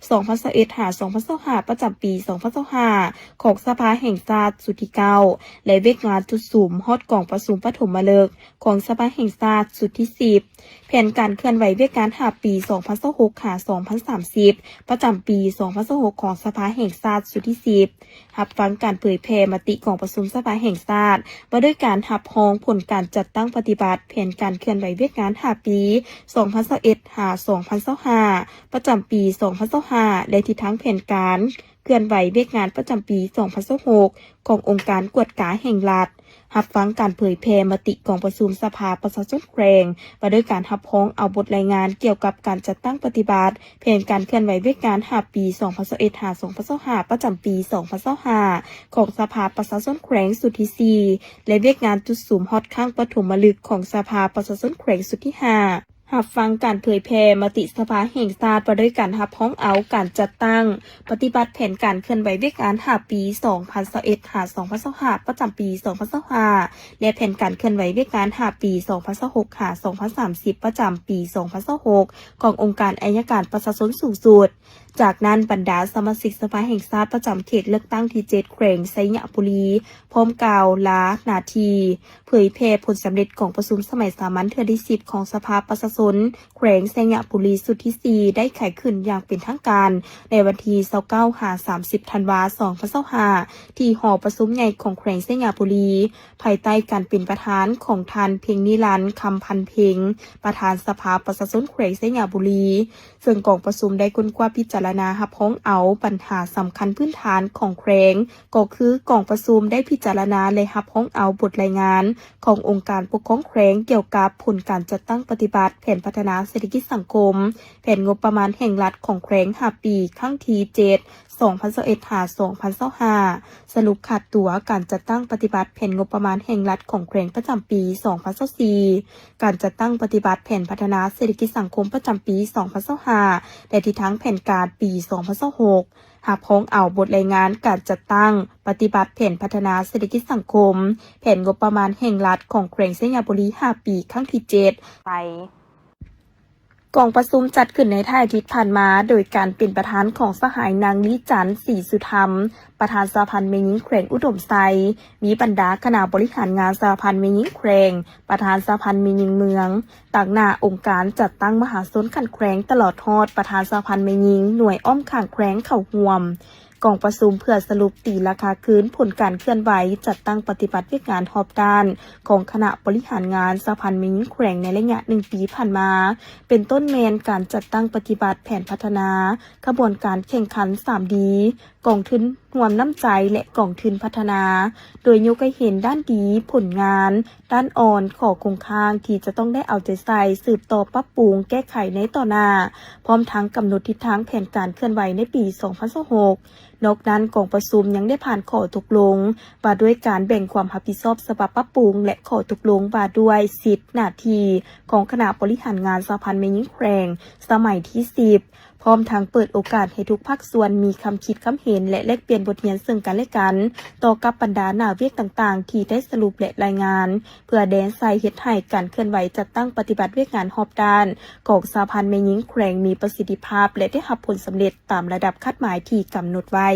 ສອງພັນຊາວເອັດ ຫາ ສອງພັນຊາວຫ້າ ປະຈຳປີ ສອງພັນຊາວຫ້າ ຂອງສະພາແຫ່ງຊາດຊຸດທີເກົ້າ ແລະ ວຽກງານຈຸດສຸມຮອດກອງປະຊຸມປະຖົມມະລຶກ ຂອງສະພາແຫ່ງຊາດຊຸດທີສິບ, ແຜນການເຄື່ອນໄຫວວຽກງານຫ້າປີ ສອງພັນຊາວຫົກ ຫາ ສອງພັນສາມສິບ ປະຈຳປີ ສອງພັນຊາວຫົກ ຂອງສະພາແຫ່ງຊາດຊຸດທີສິບ, ຮັບຟັງການເຜີຍແຜ່ມະຕິກອງປະຊຸມສະພາແຫ່ງຊາດ ວ່າດ້ວຍການຮັບຮອງຜົນການຈັດຕັ້ງປະຕິບັດແຜນການເຄື່ອນໄຫວວຽກງານຫ້າປີ ສອງພັນຊາວເອັດ ຫາ ສອງພັນຊາວຫ້າ ປະຈຳປີ ສອງພັນຊາວຫ້າ ແລະ ທິດທາງແຜນການ ເຄື່ອນໄຫວວຽກງານປະຈຳປີ ສອງພັນຊາວຫົກ ຂອງອົງການກວດກາແຫ່ງລັດ, ຮັບຟັງການເຜີຍແຜ່ມະຕິກອງປະຊຸມສະພາປະຊາຊົນແຂວງ ວ່າດ້ວຍການຮັບຮອງເອົາບົດລາຍງານກ່ຽວກັບການຈັດຕັ້ງປະຕິບັດແຜນການເຄື່ອນໄຫວວຽກງານຫ້າປີ ສອງພັນຊາວເອັດ ຫາ ສອງພັນຊາວຫ້າ ປະຈຳປີ ສອງພັນຊາວຫ້າ ຂອງສະພາປະຊາຊົນແຂວງຊຸດທີສີ່ ແລະ ວຽກງານຈຸດສຸມຮອດຄັ້ງປະຖົມມະລຶກຂອງສະພາປະຊາຊົນແຂວງຊຸດທີຫ້າ. ຮັບຟັງການເຜີຍແຜ່ມະຕິສະພາແຫ່ງຊາດ ວ່າດ້ວຍການຮັບຮອງເອົາການຈັດຕັ້ງປະຕິບັດແຜນການເຄື່ອນໄຫວວຽກງານຫ້າປີ ສອງພັນຊາວເອັດ ຫາ ສອງພັນຊາວຫ້າ ປະຈຳປີ ສອງພັນຊາວຫ້າ ແລະ ແຜນການເຄື່ອນໄຫວວຽກງານຫ້າປີ ສອງພັນຊາວຫົກ ຫາ ສອງພັນສາມສິບ ປະຈຳປີ ສອງພັນຊາວຫົກ ຂອງອົງການໄອຍະການປະຊາຊົນສູງສຸດ. ຈາກນັ້ນ, ບັນດາສະມາຊິກສະພາແຫ່ງຊາດປະຈຳເຂດເລືອກຕັ້ງທີເຈັດ ແຂວງໄຊຍະບູລີ ພ້ອມກ່າວລາໜ້າທີ່ ເຜີຍແຜ່ຜົນສຳເລັດກອງປະຊຸມສະໄໝສາມັນເທື່ອທີສິບ ຂອງສະພາປະຊາຊົນແຂວງໄຊຍະບູລີຊຸດທີສີ່ ໄດ້ໄຂຂຶ້ນຢ່າງເປັນທາງການໃນວັນທີຊາວເກົ້າ ຫາ ສາມສິບ ທັນວາ ສອງພັນຊາວຫ້າ ທີ່ຫໍປະຊຸມໃຫຍ່ຂອງແຂວງໄຊຍະບູລີ ພາຍໃຕ້ການເປັນປະທານຂອງທ່ານ ເພັງນິລັນ ຄຳພັນເພັງ ປະທານສະພາປະຊາຊົນແຂວງໄຊຍະບູລີ. ເຊິ່ງກອງປະຊຸມໄດ້ຄົ້ນຄວ້າພິຈາລະນາຮັບຮອງເອົາບັນຫາສຳຄັນພື້ນຖານຂອງແຂວງ, ກໍຄືກອງປະຊຸມໄດ້ພິຈາລະນາ ແລະ ຮັບຮອງເອົາບົດລາຍງານຂອງອົງການປົກຄອງແຂວງກ່ຽວກັບຜົນການຈັດຕັ້ງປະຕິບັດແຜນພັດທະນາເສດຖະກິດສັງຄົມ, ແຜນງົບປະມານແຫ່ງລັດຂອງແຂວງຫ້າປີ ຄັ້ງທີເຈັດ ສອງພັນຊາວເອັດ ຫາ ສອງພັນຊາວຫ້າ, ສະຫຼຸບຂາດຕົວການຈັດຕັ້ງປະຕິບັດແຜນງົບປະມານແຫ່ງລັດຂອງແຂວງປະຈຳປີ ສອງພັນຊາວສີ່, ການຈັດຕັ້ງປະຕິບັດແຜນພັດທະນາເສດຖະກິດສັງຄົມປະຈຳປີ ສອງພັນຊາວຫ້າ ແລະ ທິດທາງແຜນການປີ ສອງພັນຊາວຫົກ, ຮັບຮອງເອົາບົດລາຍງານການຈັດຕັ້ງປະຕິບັດແຜນພັດທະນາເສດຖະກິດສັງຄົມ, ແຜນງົບປະມານແຫ່ງລັດຂອງແຂວງໄຊຍະບູລີ ຫ້າປີ ຄັ້ງທີເຈັດ ໄປ. ກອງປະຊຸມຈັດຂຶ້ນໃນທ້າຍອາທິດຜ່ານມາ ໂດຍການເປັນປະທານຂອງສະຫາຍນາງ ລີຈັນ ສີສຸທຳ ປະທານສະຫະພັນແມ່ຍິງແຂວງອຸດົມໄຊ, ມີບັນດາຄະນະບໍລິຫານງານສະຫະພັນແມ່ຍິງແຂວງ, ປະທານສະຫະພັນແມ່ຍິງເມືອງ, ຕາງໜ້າອົງການຈັດຕັ້ງມະຫາຊົນຂັ້ນແຂວງ ຕະຫຼອດຮອດປະທານສະຫະພັນແມ່ຍິງໜ່ວຍອ້ອມຂ້າງແຂວງເຂົ້າຮ່ວມ. ກອງປະຊຸມເພື່ອສະຫຼຸບຕີລາຄາຄືນຜົນການເຄື່ອນໄຫວຈັດຕັ້ງປະຕິບັດວຽກງານຮອບດ້ານຂອງຄະນະບໍລິຫານງານສະຫະພັນແມ່ຍິງແຂວງໃນໄລຍະໜຶ່ງປີຜ່ານມາ, ເປັນຕົ້ນແມ່ນການຈັດຕັ້ງປະຕິບັດແຜນພັດທະນາ, ຂະບວນການແຂ່ງຂັນສາມດີ, ກອງທຶນຮ່ວມນ້ຳໃຈ ແລະ ກອງທຶນພັດທະນາ, ໂດຍຍົກໃຫ້ເຫັນດ້ານດີ, ຜົນງານ, ດ້ານອ່ອນ, ຂໍ້ຄົງຄ້າງທີ່ຈະຕ້ອງໄດ້ເອົາໃຈໃສ່ ສືບຕໍ່ປັບປຸງແກ້ໄຂໃນຕໍ່ໜ້າ, ພ້ອມທັງກຳນົດທິດທາງແຜນການເຄື່ອນໄຫວໃນປີສອງພັນຊາວຫົກ. ນອກນັ້ນ, ກອງປະຊຸມຍັງໄດ້ຜ່ານຂໍ້ຕົກລົງວ່າດ້ວຍການແບ່ງຄວາມຮັບຜິດຊອບສະບັບປັບປຸງ ແລະ ຂໍ້ຕົກລົງວ່າດ້ວຍສິດໜ້າທີ່ຂອງຄະນະບໍລິຫານງານສະຫະພັນແມ່ຍິງແຂວງສະໄໝທີສິບ, ພ້ອມທັງເປີດໂອກາດໃຫ້ທຸກພາກສ່ວນມີຄຳຄິດຄຳເຫັນ ແລະ ແລກປ່ຽນບົດຮຽນເຊິ່ງກັນແລະກັນ ຕໍ່ກັບບັນດາໜ້າວຽກຕ່າງໆທີ່ໄດ້ສະຫຼຸບ ແລະ ລາຍງານ, ເພື່ອແດນໃສ່ເຮັດໃຫ້ການເຄື່ອນໄຫວຈັດຕັ້ງປະຕິບັດວຽກງານຮອບດ້ານຂອງສະຫະພັນແມ່ຍິງແຂວງມີປະສິດທິພາບ ແລະ ໄດ້ຮັບຜົນສຳເລັດຕາມລະດັບຄາດໝາຍທີ່ກຳນົດໄວ້.